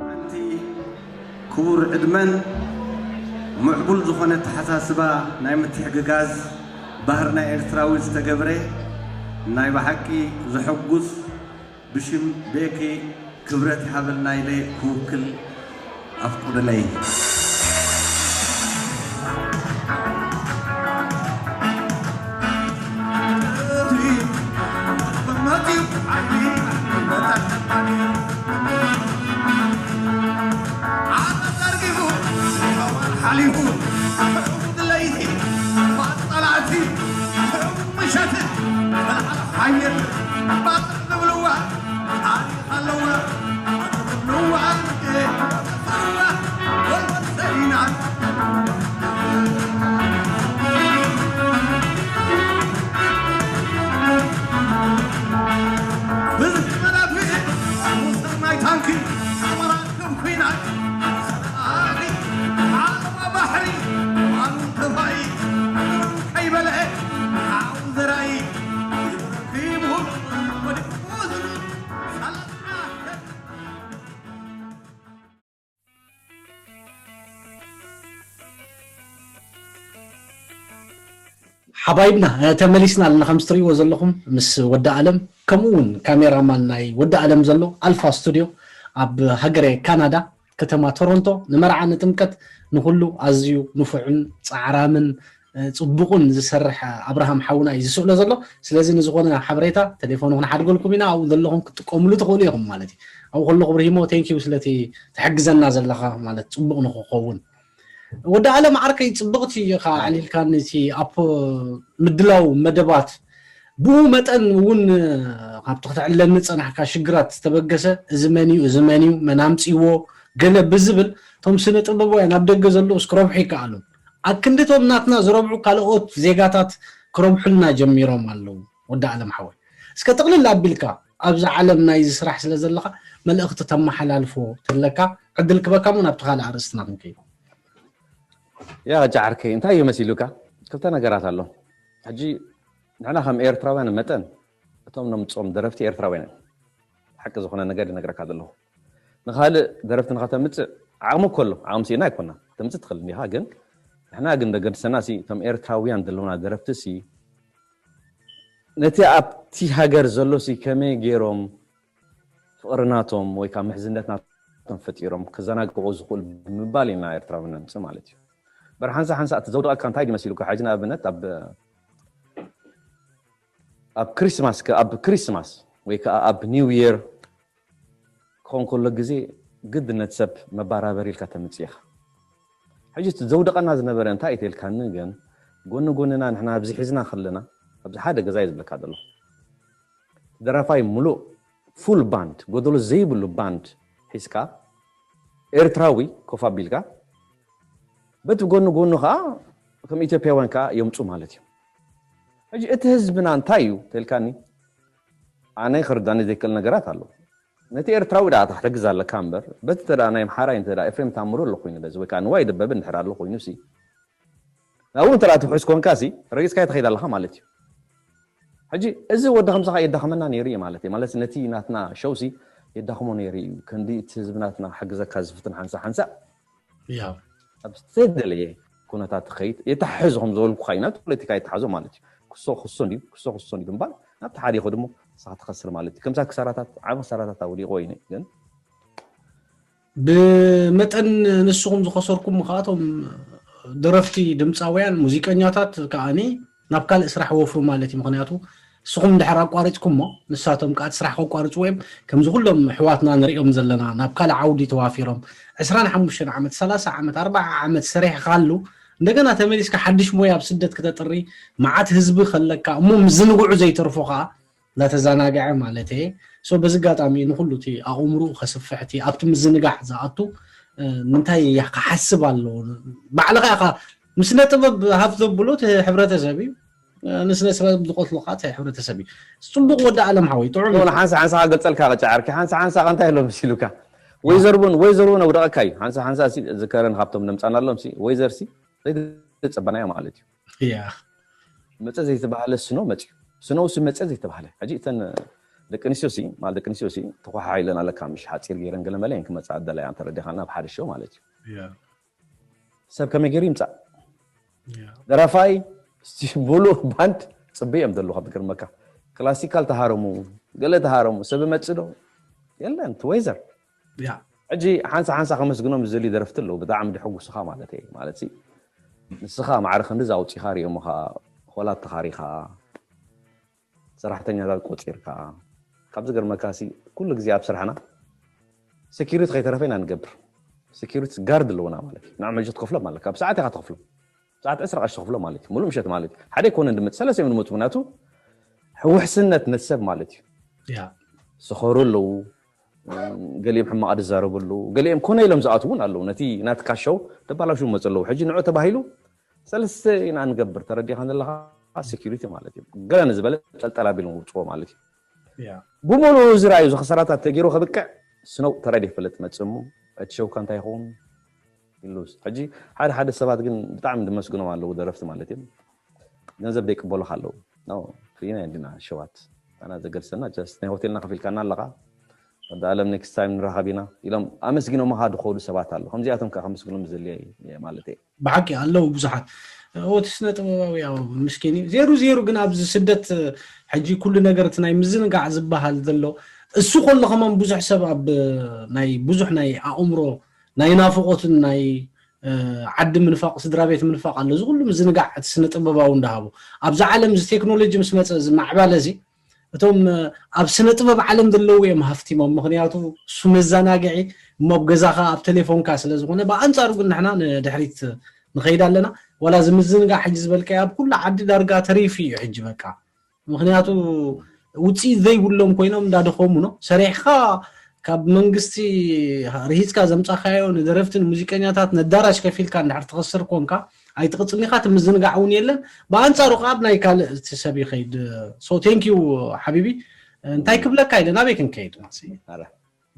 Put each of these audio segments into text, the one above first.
ሓንቲ ክቡር ዕድመን ምዕቡል ዝኾነ ኣተሓሳስባ ናይ ምትሕግጋዝ ባህርና ኤርትራዊ ዝተገብረ ናይ ብሓቂ ዘሐጉስ ብሽም ቤኪ ክብረት ይሃበልና ኢለ ክውክል ኣፍቁድለይ። ሓሊፉ ለይቲ ጸላእቲ ምሸት ሓየት ባጽዕ ዝብልዋ ታሪኽ ኣለዋ። ሓባይብና ተመሊስና ኣለና። ከም እትሪእዎ ዘለኹም ምስ ወዲ ኣለም ከምኡ እውን ካሜራማን ናይ ወዲ ኣለም ዘሎ ኣልፋ ስቱድዮ ኣብ ሃገረ ካናዳ ከተማ ቶሮንቶ ንመርዓ ንጥምቀት ንኹሉ ኣዝዩ ንፉዕን ጻዕራምን ጽቡቕን ዝሰርሕ ኣብርሃም ሓውና እዩ ዝስእሎ ዘሎ። ስለዚ ንዝኾነ ሓበሬታ ቴሌፎኑ ክንሓድገልኩም ኢና። ኣብኡ ዘለኹም ክትጥቀምሉ ትኽእሉ ኢኹም ማለት እዩ። ኣብኡ ከለኹ ብርሂሞ ቴንኪዩ ስለቲ ትሕግዘና ዘለኻ ማለት ጽቡቕ ንኽኸውን። ወዲ ኣለም ዓርከይ ጽብቕቲ ኢኻ ኣዕሊልካኒ እቲ ኣብ ምድላው መደባት ብኡ መጠን እውን ካብቲ ክትዕለኒ ዝጸናሕካ ሽግራት ዝተበገሰ እዚ መን እዩ እዚ መን እዩ መን ኣምጺዎ ገለ ብዝብል እቶም ስነ ጥበባውያን ኣብ ደገ ዘለዉ እስክረብሑ ይከኣሉ ኣክንድቶም ናትና ዝረብዑ ካልኦት ዜጋታት ክረብሑልና ጀሚሮም ኣለዉ። ወዲ ኣለም ሓወይ እስከ ጥቕልል ኣቢልካ ኣብዚ ዓለም ናይዚ ስራሕ ስለ ዘለኻ መልእኽቲ ተመሓላልፎ ተለካ ዕድል ክበካ ሞ ናብቲ ካልእ ኣርእስትና ክንከይድ። ያ ጃዓርከይ እንታይ እዩ መሲሉካ? ክልተ ነገራት ኣሎ። ሕጂ ንሕና ከም ኤርትራውያን መጠን እቶም ነምጾም ደረፍቲ ኤርትራውያን እዮም። ሓቂ ዝኾነ ነገር ይነግረካ ዘለኹ። ንኻልእ ደረፍቲ ንኸተምጽእ ዓቕሚ እኮ ኣሎ። ዓቕሚ ስኢና ኣይኮና። ተምጽእ ትኽእል እንዲኻ ግን ንሕና ግን ደገድሰና ሲ እቶም ኤርትራውያን ዘለውና ደረፍቲ ሲ ነቲ ኣብቲ ሃገር ዘሎ ሲ ከመይ ገይሮም ፍቕሪ ናቶም ወይ ከዓ ምሕዝነት ናቶም ፈጢሮም ክዘናግዑ ዝኽእሉ ብምባል ኢና ኤርትራዊ ነምፅእ ማለት እዩ። በር ሓንሳ ሓንሳ እቲ ዘውድቐካ እንታይ ድዩ መሲሉካ? ሕጂ ንኣብነት ኣብ ኣብ ክሪስማስ ከ- ኣብ ክሪስማስ ወይ ከዓ ኣብ ኒው የር ክኸውን ከሎ ግዜ ግድነት ሰብ መባራበሪ ኢልካ ተምፅእ ኢኻ። ሕጂ እቲ ዘውድቐና ዝነበረ እንታይ እዩ ተልካኒ ግን ጎኒ ጎንና ንሕና ኣብዚ ሒዝና ከለና ኣብዚ ሓደ ገዛ እዩ ዝብለካ ዘሎ ደራፋይ ሙሉእ ፉል ባንድ ጎደሎ ዘይብሉ ባንድ ሒዝካ ኤርትራዊ ኮፍ ኣቢልካ በቲ ጎኒ ጎኑ ከዓ ከም ኢትዮጵያውያን ከዓ የምፁ ማለት እዩ። ሕጂ እቲ ህዝብና እንታይ እዩ ተልካኒ ኣነ ክርዳኒ ዘይክእል ነገራት ኣሎ። ነቲ ኤርትራዊ ደኣ ክትሕግዝ ኣለካ እምበር በቲ ተደኣ ናይ ኣምሓራይ እንተ ኤፍሬም ታምሩ ኣሎ ኮይኑ በዚ ወይ ከዓ ንዋይ ደበበ እንድሕር ኣሎ ኮይኑ ሲ ናብኡ እንተ ትውሕስ ኮንካ ሲ ረጊፅካዮ ትኸይድ ኣለኻ ማለት እዩ። ሕጂ እዚ ወዲ ከምሳኻ የዳኽመና ነይሩ እዩ ማለት እዩ። ማለት ነቲ ናትና ሸው ሲ የዳኽሞ ነይሩ እዩ። ክንዲ እቲ ህዝቢ ናትና ሓግዘካ ዝፍትን ሓንሳ ሓንሳ ያው ኣብ ዝተደለየ ኩነታት ትኸይድ የተሓሕዝ ከም ዝበልኩ ካይና ፖለቲካ የተሓዞ ማለት እዩ። ክሶ ክሶ እንዲዩ ክሶ ክሶ እንዲዩ ብምባል ናብቲ ሓደ ይኸዱ እሞ ንስኻ ትኸስር ማለት እዩ። ከምዛ ክሳራታት ዓቢ ክሳራታት ኣውዲቆ እዩ ግን ብመጠን ንስኹም ዝኸሰርኩም ከኣቶም ደረፍቲ ድምፃውያን ሙዚቀኛታት ከዓኒ ናብ ካልእ ስራሕ ወፍሩ ማለት እዩ። ምክንያቱ ንስኹም ድሕር ኣቋሪፅኩሞ ንሳቶም ከኣ እቲ ስራሕ ከቋርፅዎ እዮም። ከምዚ ኩሎም ኣሕዋትና ንሪኦም ዘለና ናብ ካልእ ዓውዲ ተዋፊሮም ዕስራን ሓሙሽተን ዓመት ሰላሳ ዓመት ኣርባዓ ዓመት ሰሪሕኻሉ እንደገና ተመሊስካ ሓድሽ ሞያ ኣብ ስደት ክተጥሪ መዓት ህዝቢ ከለካ እሞ ምዝንግዑ ዘይተርፎ ከኣ እንዳተዘናግዐ ማለት እየ። So በዚ ኣጋጣሚ ንኩሉ እቲ ኣእምርኡ ከስፍሕ እቲ ኣብቲ ምዝንጋዕ ዝኣቱ እንታይ እያ ክሓስብ ኣለዎ። ባዕልኻ ኢኻ ምስ ስነ ጥበብ ሃፍ ዘብሎ እቲ ሕብረተሰብ እዩ። ንስነ ሰብ ዝቆትሉ ከዓ እንታይ ሕብረተሰብ እዩ? ጽቡቕ ወዲ ኣለም ሓወይ፣ ጥዑም እዩ። ንሓንሳ ሓንሳ ክገልጸልካ ቅጫ ዓርኪ ሓንሳ ሓንሳ እንታይ ኣሎ መሲሉካ? ወይዘር እውን ወይዘር እውን ኣውደቐካ እዩ። ሓንሳ ሓንሳ ዝከረን ካብቶም ነምጻና ኣሎም ወይዘር ሲ ዘይተጸበናዮ ማለት እዩ። ያ መጸ ዘይተባህለ ስኖ መጽዩ ስኖ ሲ መጸ ዘይተባህለ ሕጂ እተን ደቂ ኣንስትዮ ሲ ማለት ደቂ ኣንስትዮ ሲ ተኳሓ ኢለን ኣለካ ምሽ ሓጺር ገይረን ገለ መለ ክመጻ ኣደላያ ተረዲኻ ናብ ሓደ ሾ ማለት እዩ። ሰብ ከመይ ገይሩ ይምጻእ? ደራፋይ ሙሉእ ባንድ ጽበዮም ዘለኹ ኣብ ዝገርመካ ክላሲካል ተሃረሙ ገለ ተሃረሙ ሰብ መጽእ ዶ የለን እቲ ወይዘር ያ ሕጂ ሓንሳ ሓንሳ ከመስግኖም ዝደልዩ ደረፍቲ ኣለዉ ብጣዕሚ ድሕጉስኻ ማለት እየ ማለት ሲ ንስኻ ማዕረ ክንዲ ኣውፂኻ ሪኦምኻ ሆላትኻ ሪኻ ሰራሕተኛታት ቆፂርካ ካብ ዝገርመካ ሲ ኩሉ ግዜ ኣብ ስራሕና ሴኪሪቲ ከይተረፈ ኢና ንገብር ሴኪሪቲ ጋርድ ኣለውና ማለት እዩ ንዕ መጀ ትከፍሎም ኣለካ ብሰዓት ኢኻ ትከፍሎም ሰዓት ዕስራ ቀሽ ትኸፍሎ ማለት እዩ ሙሉእ ምሸት ማለት እዩ ሓደ ይኮነ ድመፅ ሰለስተ እዮም ድመፁ ምክንያቱ ሕውሕስነት ነቲ ሰብ ማለት እዩ ያ ስኸሩ ኣለዉ ገሊኦም ሕማቕ ዝዛረቡ ኣለዉ ገሊኦም ኮነ ኢሎም ዝኣትዉ እውን ኣለዉ ነቲ ናትካ ሸው ተባላሹ መፁ ኣለዉ ሕጂ ንዑ ተባሂሉ ሰለስተ ኢና ንገብር ተረዲኻ ዘለኻ ሴኪሪቲ ማለት እዩ ገለ ንዝበለ ጠልጠል ኣቢሎም ውፅዎ ማለት እዩ ያ ብሙሉኡ ዝረኣዩ ዝኸሰራታት ተገይሩ ከብቅዕ ስነው ተረድ ይፈልጥ መፅሙ እቲ ሸውካ እንታይ ይኸውን ይሉስ ሕጂ ሓደ ሓደ ሰባት ግን ብጣዕሚ ዝመስግኖም ኣለዉ ደረፍቲ ማለት እዩ ገንዘብ ደይቅበሉካ ኣለዉ ሪና እንዲና ሸዋት ኣና ዘገልሰና ጀስት ናይ ሆቴልና ከፊልካና ኣለኻ ወዲ ኣለም ኔክስት ታይም ንራኸብ ኢና ኢሎም ኣመስጊኖምኻ ዝኸዱ ሰባት ኣለዉ ከምዚኣቶም ከዓ ከመስግኖም ዝደልየ ማለት እየ ብሓቂ ኣለዉ ብዙሓት እቲ ስነ ጥበባዊ ያው ምስኪን እዩ ዜሩ ዜሩ ግን ኣብዚ ስደት ሕጂ ኩሉ ነገር እቲ ናይ ምዝንጋዕ ዝበሃል ዘሎ እሱ ከሎ ከማን ብዙሕ ሰብ ኣብ ናይ ብዙሕ ናይ ኣእምሮ ናይ ናፍቆትን ናይ ዓዲ ምንፋቅ ስድራ ቤት ምንፋቅ ኣሎ እዚ ኩሉ ምዝንጋዕ እቲ ስነ ጥበባዊ እንዳሃቡ ኣብዚ ዓለም እዚ ቴክኖሎጂ ምስ መፀ እዚ ማዕባለ እዚ እቶም ኣብ ስነ ጥበብ ዓለም ዘለዉ እዮም ሃፍቲሞም ምክንያቱ እሱ መዘናግዒ እሞ ኣብ ገዛኻ ኣብ ቴሌፎንካ ስለ ዝኾነ ብኣንፃሩ ግን ንሕና ንድሕሪት ንኸይድ ኣለና ዋላ እዚ ምዝንጋዕ ሕጂ ዝበልካዮ ኣብ ኩሉ ዓዲ ዳርጋ ተሪፉ እዩ ሕጂ በቃ ምክንያቱ ውፅኢት ዘይብሎም ኮይኖም እንዳደኸሙ ነው ሰሪሕካ ካብ መንግስቲ ርሂፅካ ዘምፃካዮ ንደረፍትን ሙዚቀኛታት ነዳራሽ ከፊልካ እንድሕር ትኸስር ኮንካ ኣይትቕፅልኒኻ እቲ ምዝንጋዕ እውን የለን ብኣንፃሩ ከዓ ብናይ ካልእ እቲ ሰብ ይኸይድ so thank you ሓቢቢ እንታይ ክብለካ ኢለ ናበይ ክንከይድ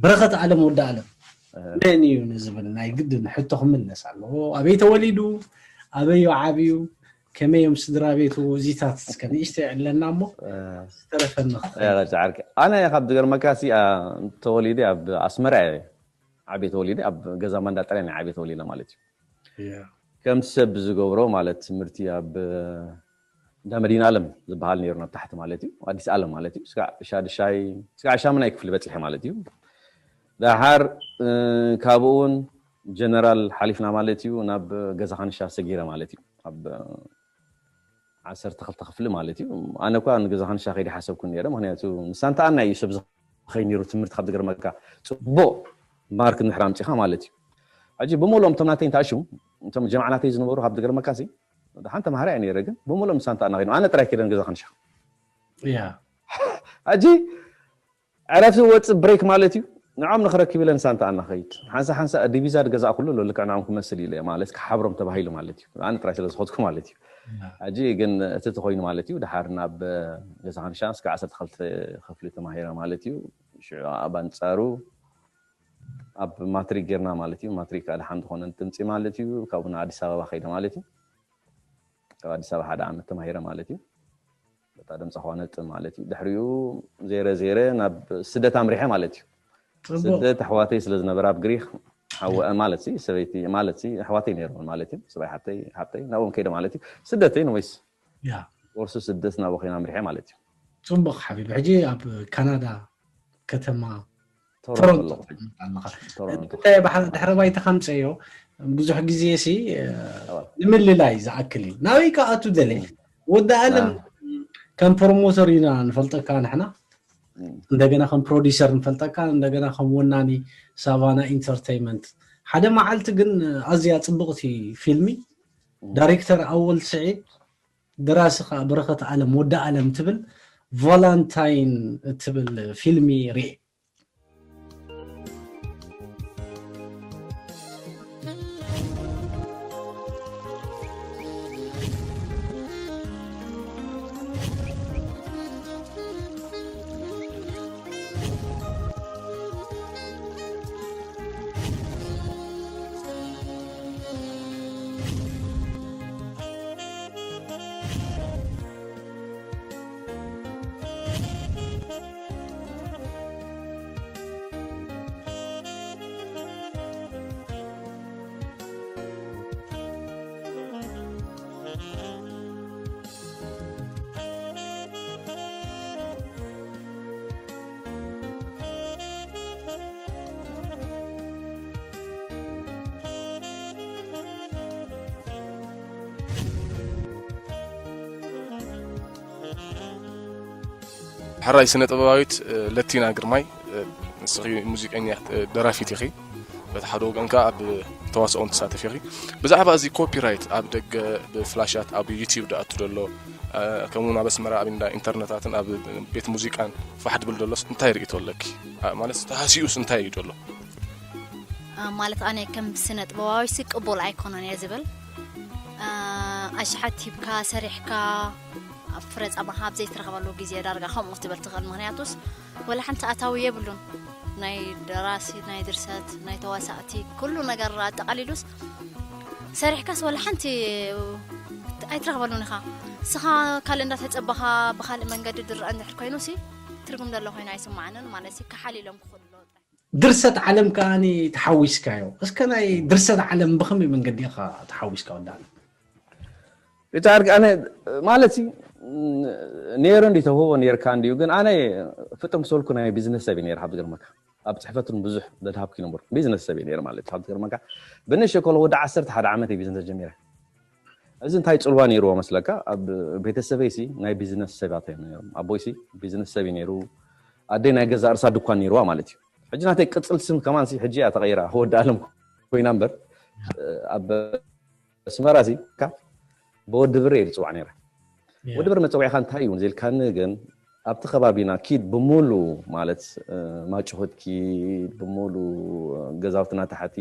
በረኸት ኣለም ወዲ ኣለም መን እዩ ንዝብል ናይ ግድን ሕቶ ክምለስ ኣለዎ ኣበይ ተወሊዱ ኣበይ ዓብዩ ከመይ እዮም ስድራ ቤቱ እዚታት እስከ ንእሽተይ ዕለና እሞ ዝተረፈ ንኽእል ጫዓርኪ ኣነ ካብ ዝገርመካ ሲ ተወሊደ ኣብ ኣስመራ እየ ዓብየ ተወሊደ ኣብ ገዛ ማንዳ ጥራይ ናይ ዓብየ ተወሊደ ማለት እዩ ከም ሰብ ዝገብሮ ማለት ትምህርቲ ኣብ እንዳ መዲና ኣለም ዝበሃል ነይሩ ናብ ታሕቲ ማለት እዩ ኣዲስ ኣለም ማለት እዩ ስጋዕ ሻድሻይ ስጋዕ ሻምናይ ክፍሊ በፂሐ ማለት እዩ ዳሓር ካብኡ እውን ጀነራል ሓሊፍና ማለት እዩ ናብ ገዛ ካንሻ ሰጊረ ማለት እዩ ኣብ ዓሰርተ ክልተ ክፍሊ ማለት እዩ ኣነ እኳ ንገዛ ካንሻ ከይዲ ሓሰብኩ ነረ ምክንያቱ ንሳንተኣና እዩ ሰብ ዝኸይ ነይሩ ትምህርቲ ካብ ዝገርመካ ፅቡቅ ማርክ እንድሕር ኣምፂኻ ማለት እዩ ሕጂ ብምሎም እቶም ናተይ እንተኣሽሙ እቶም ጀማዓ ናተይ ዝነበሩ ካብ ዝገርመካ ሲ ሓንቲ ተማሃራይ ነይረ ግን ብምሎም ንሳንታ እናኸይኑ ኣነ ጥራይ ከይደን ገዛ ክንሻ ያ ሕጂ ዕረፍቲ ወፅእ ብሬክ ማለት እዩ ንዖም ንክረክብ ኢለ ንሳንታ እናኸይድ ሓንሳ ሓንሳ ዲቪዛ ዝገዛእ ኩሉ ኣሎ ልክዕ ንዖም ክመስል ኢለ ማለት ክሓብሮም ተባሂሉ ማለት እዩ ኣነ ጥራይ ስለ ዝኸድኩ ማለት እዩ ሕጂ ግን እቲ ተኮይኑ ማለት እዩ ድሓር ናብ ገዛ ክንሻ እስከ ዓሰርተ ክልተ ክፍሊ ተማሂረ ማለት እዩ ሽዑ ኣብ ኣንፃሩ ኣብ ማትሪክ ጌርና ማለት እዩ ማትሪክ ኣድሓን ዝኾነ ድምፂ ማለት እዩ ካብኡ ንኣዲስ ኣበባ ከይደ ማለት እዩ ካብ ኣዲስ ኣበባ ሓደ ዓመት ተማሂረ ማለት እዩ በታ ድምፂ ከዋ ነጥብ ማለት እዩ ድሕሪኡ ዜረ ዜረ ናብ ስደት ኣምሪሐ ማለት እዩ ስደት ኣሕዋተይ ስለ ዝነበረ ኣብ ግሪክ ሓወአ ማለት ሲ ሰበይቲ ማለት ሲ ኣሕዋተይ ነይሮም ማለት እዩ ሰብኣይ ሓብተይ ሓብተይ ናብኦም ከይደ ማለት እዩ ስደተይ ንወይስ ያ ወርሱ ስደት ናብኡ ከይና ኣምሪሐ ማለት እዩ ፅቡቅ ሓቢቢ ሕጂ ኣብ ካናዳ ከተማ ቶሮንቶ ኣለኻ ድሕረ ባይታ ከምፀዮ ብዙሕ ግዜ ሲ ንምልላይ ዝኣክል እዩ ናበይ ከኣቱ ደለ ወዲ ኣለም ከም ፕሮሞተር ኢና ንፈልጠካ ንሕና እንደገና ከም ፕሮዲሰር ንፈልጠካ እንደገና ከም ወናኒ ሳቫና ኢንተርቴይመንት ሓደ መዓልቲ ግን ኣዝያ ፅብቕቲ ፊልሚ ዳይሬክተር ኣወል ስዒድ ደራሲ ከዓ በረኸት ኣለም ወዲ ኣለም ትብል ቫላንታይን እትብል ፊልሚ ርኤ ሕራይ ስነ ጥበባዊት ለቲና ግርማይ፣ ንስኺ ሙዚቀኛ፣ ደራፊት ኢኺ። በቲ ሓደ ወገን ከኣ ኣብ ተዋስኦን ትሳተፍ ኢኺ። ብዛዕባ እዚ ኮፒራይት ኣብ ደገ ብፍላሻት ኣብ ዩቲዩብ ድኣቱ ዘሎ፣ ከምኡውን ኣብ ኣስመራ ኣብ እንዳ ኢንተርነታትን ኣብ ቤት ሙዚቃን ፋሕ ድብል ዘሎስ እንታይ ርእይቶ ኣለኪ? ማለት ተሃሲኡስ እንታይ እዩ ዘሎ? ማለት ኣነ ከም ስነ ጥበባዊሲ ቅቡል ኣይኮነን እየ ዝብል። ኣሽሓት ሂብካ ሰሪሕካ ኣብ ፍረ ጻማኻ ኣብ ዘይትረኽበሉ ግዜ ዳርጋ ከምኡ ክትብል ትኽእል። ምኽንያቱስ ወላ ሓንቲ ኣታዊ የብሉን። ናይ ደራሲ፣ ናይ ድርሰት፣ ናይ ተዋሳእቲ ኩሉ ነገር ኣጠቓሊሉስ ሰሪሕካስ ወላ ሓንቲ ኣይትረኽበሉን ኢኻ። ንስኻ ካልእ እንዳተጸበኻ ብኻልእ መንገዲ ድረአ እንድሕር ኮይኑ ሲ ትርጉም ዘሎ ኮይኑ ኣይስምዓንን። ማለት ሲ ከሓሊሎም ክኽእሉ ኣለዎ ጥራይ። ድርሰት ዓለም ከዓኒ ተሓዊስካዮ። እስከ ናይ ድርሰት ዓለም ብኸመይ መንገዲ ኢኻ ተሓዊስካ ወዳለ? እቲ ኣርግ ኣነ ማለት ሲ ነይሩ እንዲ ተውህቦ ነርካ እንዲዩ ግን ኣነ ፍጥም ሰልኩ ናይ ቢዝነስ ሰብ ነይር ካብ ዝገርመካ ኣብ ፅሕፈትን ብዙሕ ደድሃብኩ ይነበርኩ ቢዝነስ ሰብ ነይር ማለት ካብ ዝገርመካ ብንእሽተይ ከሎ ወዲ ዓሰርተ ሓደ ዓመት ቢዝነስ ጀሚረ እዚ እንታይ ፅልዋ ነይርዎ መስለካ ኣብ ቤተሰበይ ሲ ናይ ቢዝነስ ሰባት እዮም ነይሮም ኣቦይ ሲ ቢዝነስ ሰብ ነይሩ ኣደይ ናይ ገዛ እርሳ ድኳን ነይርዋ ማለት እዩ ሕጂ ናተይ ቅፅል ስም ከማን ሲ ሕጂ እያ ተቐይራ ወዲ ኣለም ኮይና እምበር ኣብ ኣስመራ ሲ ካ ብወዲ ብሬ እየ ዝፅዋዕ ነይረ ወዲ ብሬ መፀዊዕኻ እንታይ እዩ ዜልካኒ ግን ኣብቲ ከባቢና ኪድ ብሙሉ ማለት ማጭሆት ኪድ ብሙሉ ገዛውትና ታሕቲ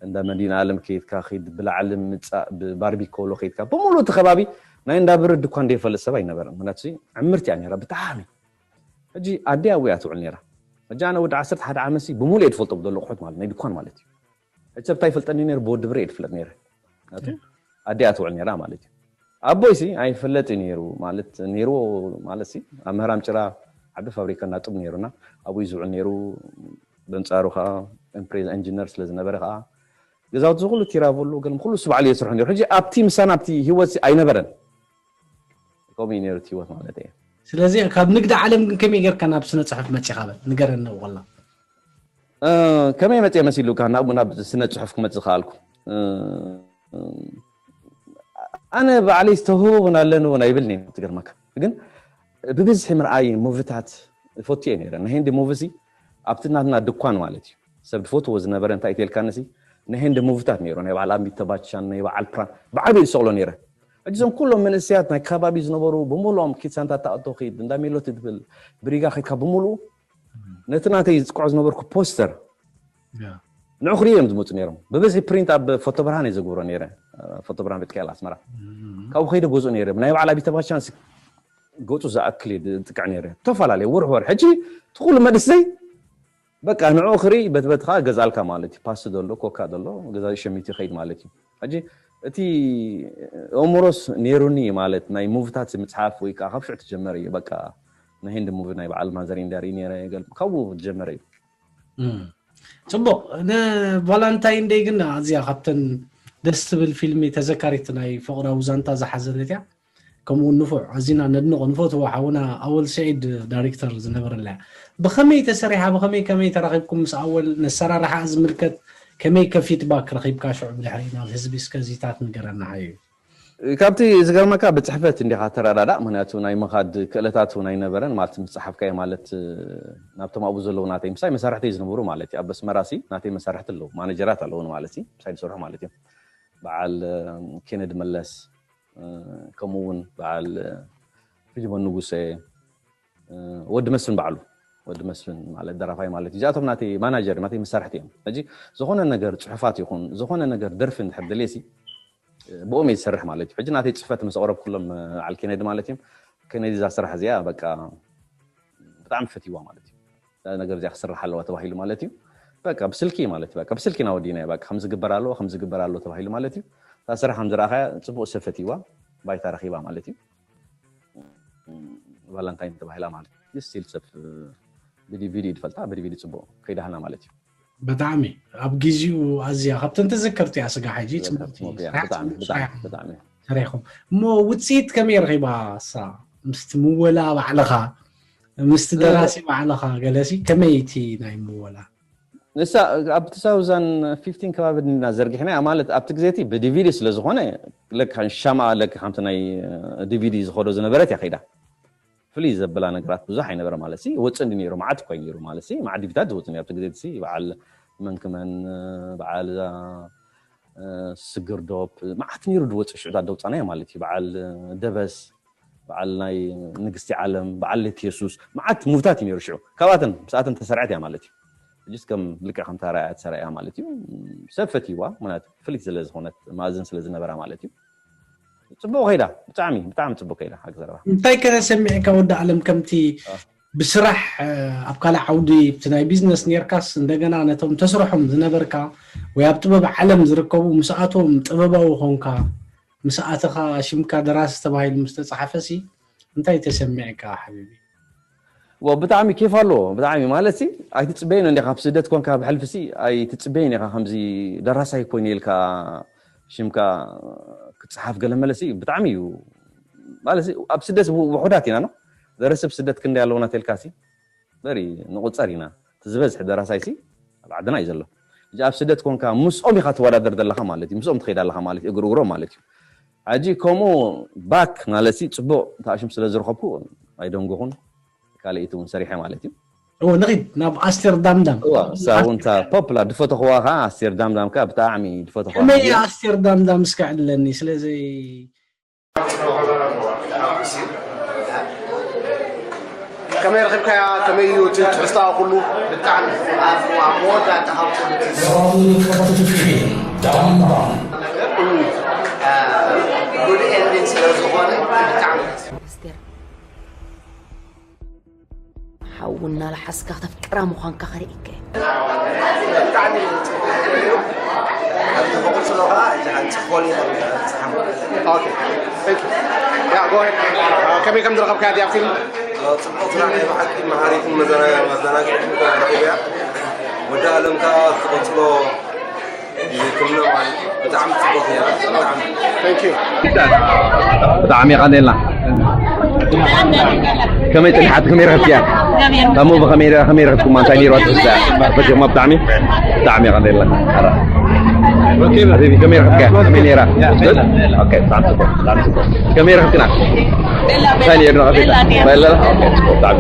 እንዳ መዲና ኣለም ከይድካ ኪድ ብላዕሊ ምፃእ ብባርቢኮሎ ከይድካ ብሙሉ እቲ ከባቢ ናይ እንዳ ብሬ ድኳን ዘይፈልጥ ሰብ ኣይነበረን ምክንያቱ ዕምርቲ እያ ነይራ ብጣዕሚ ሕጂ ኣደይ ኣብኡ እያ ትውዕል ነይራ ሕጂ ኣነ ወዲ ዓሰርተ ሓደ ዓመት ሲ ብሙሉ እየ ዝፈልጦ ብደሎ ኣቑሑት ማለት ናይ ድኳን ማለት እዩ ሕጂ ሰብ እንታይ ይፈልጠኒ ነይሩ ብወዲ ብሬ እየ ዝፍለጥ ነይረ ምክንያቱ ኣደይ እያ ትውዕል ነይራ ማለት እዩ ኣቦይ ሲ ኣይፈለጥ እዩ ነይሩ ማለት ነይርዎ ማለት ሲ ኣብ ምህራም ጭራ ዓቢ ፋብሪካ እናጡብ ነይሩና ኣብኡ እዩ ዝውዕል ነይሩ በንጻሩ ከዓ ኢምፕሬዝ ኢንጂነር ስለ ዝነበረ ከዓ ገዛውቲ ዝኩሉ ቲራቮሎ ገለ ኩሉ እሱ ባዕሉ እየ ዝሰርሖ ነይሩ ሕጂ ኣብቲ ምሳና ኣብቲ ህይወት ሲ ኣይነበረን ከምኡ እዩ ነይሩ እቲ ህይወት ማለት እየ ስለዚ ካብ ንግዲ ዓለም ግን ከመይ ጌርካ ናብ ስነ ፅሑፍ መፂኻ በል ንገረኒ ወላ ከመይ መፅየ መሲሉካ ናብኡ ናብ ስነ ፅሑፍ ክመፅእ ከኣልኩ ኣነ ባዕለይ ዝተውህቦ እውን ኣለኒ እውን ኣይብልን እየ ትገርመካ ግን ብብዝሒ ምርኣይ ሙቪታት ይፈቱ እየ ነይረ ናይ ህንዲ ሙቪ ሲ ኣብቲ ናትና ድኳን ማለት እዩ ሰብ ዝፈትዎ ዝነበረ እንታይ ኢተልካኒ ሲ ናይ ህንዲ ሙቪታት ነይሩ ናይ በዓል ኣሚታብ ባቻን ናይ በዓል ፕራን ብዓብዩ ዝሰቕሎ ነይረ ሕጂ እዞም ኩሎም መንእሰያት ናይ ከባቢ ዝነበሩ ብምሉኦም ኪድ ሳንታ ታእቶ ኪድ እንዳ ሜሎቲ ትብል ብሪጋ ከድካ ብምሉኡ ነቲ ናተይ ዝፅቅዖ ዝነበርኩ ፖስተር ንዑ ክሪኡ እዮም ዝመፁ ነይሮም ብብዝሒ ፕሪንት ኣብ ፎቶ ብርሃን እየ ዘግብሮ ነይረ ፎቶ ብርሃን ቤት ክያል ኣስመራ ካብኡ ከይደ ገዝኡ ነይረ ናይ በዓል ኣቢተ ባቻን ገፁ ዝኣክል እየ ዝጥቅዕ ነይረ ተፈላለየ ወርሕ ወርሕ ሕጂ እቲ ኩሉ መንእሰይ በቃ ንዑ ክርኢ በትበት ከዓ ገዝኣልካ ማለት እዩ ፓስቲ ዘሎ ኮካ ዘሎ ገዛ ሸሚቱ ይኸይድ ማለት እዩ ሕጂ እቲ እምሮስ ነይሩኒ ማለት ናይ ሙቪታት ምፅሓፍ ወይ ከዓ ካብ ሽዑ ትጀመረ እዩ በቃ ናይ ህንዲ ሙቪ ናይ በዓል ማዘር ኢንድያ ርኢ ነይረ ይገል ካብኡ ዝጀመረ እዩ ፅቡቅ ንቫላንታይን ደይ ግን ኣዝያ ካብተን ደስ ትብል ፊልሚ ተዘካሪት ናይ ፍቅራዊ ዛንታ ዝሓዘለት እያ ከምኡ ንፉዕ ኣዚና ነድንቆ ንፈትዎ ሓውና ኣወል ስዒድ ዳይሬክተር ዝነበረላ እያ ብከመይ ተሰሪሓ ብከመይ ከመይ ተራኪብኩም ምስ ኣወል ነሰራርሓ ዝምልከት ከመይ ከ ፊድባክ ረኪብካ ሽዑ ብድሕሪ ናብ ህዝቢ እስከ ዚታት ንገረና ሓዩ ካብቲ ዝገርመካ ብፅሕፈት እንዲኻ ተረዳዳእ ምክንያቱ ናይ ምኻድ ክእለታት እውን ኣይነበረን ማለት ምስ ፀሓፍካዮ ማለት ናብቶም ኣብኡ ዘለዉ ናተይ ምሳይ መሳርሕተይ ዝነበሩ ማለት እዩ ኣብ ኣስመራ ሲ ናተይ መሳርሕቲ ኣለዉ ማኔጀራት ኣለዉን ማለት እዩ ምሳይ ዝሰርሑ ማለት እዮም በዓል ኬነዲ መለስ ከምኡ እውን በዓል ፍጅቦን ንጉሰ ወዲ መስፍን በዓሉ ወዲ መስፍን ማለት ደራፋይ ማለት እዩ እዚኣቶም ናተይ ማናጀር ናተይ መሳርሕቲ እዮም ሕጂ ዝኾነ ነገር ፅሑፋት ይኹን ዝኾነ ነገር ደርፊ እንድሕር ደልየ ሲ ብኦም እየ ዝሰርሕ ማለት እዩ ሕጂ ናተይ ፅሕፈት ምስ ኣቕረብ ኩሎም በዓል ኬነዲ ማለት እዮም ኬነዲ እዛ ስራሕ እዚኣ በቃ ብጣዕሚ ፈትይዋ ማለት እዩ እዛ ነገር እዚኣ ክስራሕ ኣለዋ ተባሂሉ ማለት እዩ በቃ ብስልኪ ማለት እዩ በቃ ብስልኪ ናወዲና በቃ ከምዚ ግበር ኣለዎ ከምዚ ግበር ኣለዎ ተባሂሉ ማለት እዩ እዛ ስራሕ ከም ዝረኣኻያ ፅቡቅ ሰብ ፈትይዋ ባይታ ረኺባ ማለት እዩ ቫለንታይን ተባሂላ ማለት እዩ ስቲል ሰብ ብዲቪዲ ትፈልጣ ብዲቪዲ ፅቡቅ ከይዳህና ማለት እዩ ብጣዕሚ ኣብ ግዜኡ ኣዝያ ካብተን ተዘከርቲ እያ ስጋ ሕጂ ሰሪኹም እሞ ውፅኢት ከመይ ረኺባ ሳ ምስቲ ምወላ ባዕልኻ ምስቲ ደራሲ ባዕልኻ ገለሲ ከመይ እቲ ናይ ምወላ ንሳ ኣብ two thousand fifteen ከባቢ ድና ዘርጊሕና ማለት ኣብቲ ግዜ እቲ ብዲቪዲ ስለ ዝኾነ ለካ ሻማ ለካ ከምቲ ናይ ዲቪዲ ዝኸዶ ዝነበረት እያ ከይዳ ፍልይ ዘብላ ነገራት ብዙሕ ኣይነበረ ማለት ሲ ወፅእ እንዲ ነይሩ፣ መዓት እኳ እዩ ነይሩ ማለት ሲ መዓት ዲቪታት ዝወፅእ ነይሩ ኣብቲ ግዜ ሲ በዓል መንክመን፣ በዓል እዛ ስግርዶብ፣ መዓት ነይሩ ዝወፅእ ሽዑ እዛ ደውፃናዮ ማለት እዩ። በዓል ደበስ፣ በዓል ናይ ንግስቲ ዓለም፣ በዓል ሌት የሱስ፣ መዓት ሙቭታት እዩ ነይሩ ሽዑ። ካብኣተን ምስኣተን ተሰርዐት እያ ማለት እዩ። ሕጅስ ከም ልክዕ ከምታ ራእያ ተሰራያ ማለት እዩ። ሰብ ፈትይዋ ምክንያቱ ፍልይቲ ስለ ዝኾነት፣ ማእዝን ስለ ዝነበራ ማለት እዩ። ፅቡቅ ከይዳ፣ ብጣዕሚ ብጣዕሚ ፅቡቅ ከይዳ ሓቂ ዘረባ። እንታይ ከተሰሚዕካ ወዲ ኣለም ከምቲ ብስራሕ ኣብ ካልእ ዓውዲ እቲ ናይ ቢዝነስ ኔርካስ እንደገና ነቶም ተስርሖም ዝነበርካ ወይ ኣብ ጥበብ ዓለም ዝርከቡ ምስኣቶም ጥበባዊ ኾንካ ምስ ኣተኻ ሽምካ ደራሲ ተባሂሉ ምስ ተፃሓፈ ሲ እንታይ ተሰሚዕካ ሓቢቢ? ዋ ብጣዕሚ ኬፍ ኣለዎ ብጣዕሚ ማለት ሲ ኣይትፅበይን እንዲኻ ካብ ስደት ኮንካ ብሕልፊ ሲ ኣይትፅበይን ኢኻ ከምዚ ደራሳይ ኮይነ ኢልካ ሽምካ ክፅሓፍ ገለ መለ ሲ ብጣዕሚ እዩ ማለት ሲ ኣብ ስደት ውሑዳት ኢና ነው ደረስብ ስደት ክንደይ ኣለውና ተልካ ሲ በሪ ንቁፀር ኢና እቲ ዝበዝሒ ደራሳይ ሲ ኣብ ዓድና እዩ ዘሎ እዚ ኣብ ስደት ኮንካ ምስኦም ኢኻ ትወዳደር ዘለኻ ማለት እዩ ምስኦም ትኸይድ ኣለኻ ማለት እዩ እግር እግሮም ማለት እዩ ሕጂ ከምኡ ባክ ማለት ሲ ፅቡቅ ተኣሽም ስለ ዝረኸብኩ ኣይደንጎኹን ካልእ እውን ሰሪሐ ማለት እዩ እዎ ንኺድ ናብ ኣስቴር ዳምዳም እዋ እሳ እውን እታ ፖፕላ ድፈተኽዋ ከዓ ኣስቴር ዳምዳም ከዓ ብጣዕሚ ድፈተኽዋ ከመይ እያ ኣስቴር ዳምዳም እስከ ዕድለኒ ስለዘይ ከመይ ረኺብካያ ከመይ እዩ እቲ ትሕዝታ ኩሉ ብጣዕሚ ኣብ ኣብ መወዳእታ ካብ ኩሉ እቲ ፊልም ዳምዳም ጉድ ኤንዲንግ ስለ ዝኾነ ብጣዕሚ ኣስቴር ሓዊ እናለሓስካ ክተፍቅራ ምዃንካ ከርእየካ ከመይ ከም ዝረኸብካ እዚኣ ፊልም ፅቡቅ ስራሕ ናይ ብሓቂ መሃሪትን መዘናግዒትን ኮይና ረኺበያ ወዲ ኣለም ከዓ ትቐፅሎ ይክምነ ማለት እዩ ብጣዕሚ ፅቡቅ እያ ብጣዕሚ ብጣዕሚ የቐንየልና ከመይ ፅንሓት ከመይ ረኽብክያ ታሞ ብኸመይ ከመይ ረኽብኩማ እንታይ ነይርዋ ትሕዝታ ፈቲኹማ ብጣዕሚ ብጣዕሚ የቐንየልና ሓቢቢ ከመይ ረኽብክያ ከመይ ነይራ ብጣዕሚ ፅቡቅ ብጣዕሚ ፅቡቅ ከመይ ረኽብክና እንታይ ነይሩ ነቐፌታ በለላ ፅቡቅ ብጣዕሚ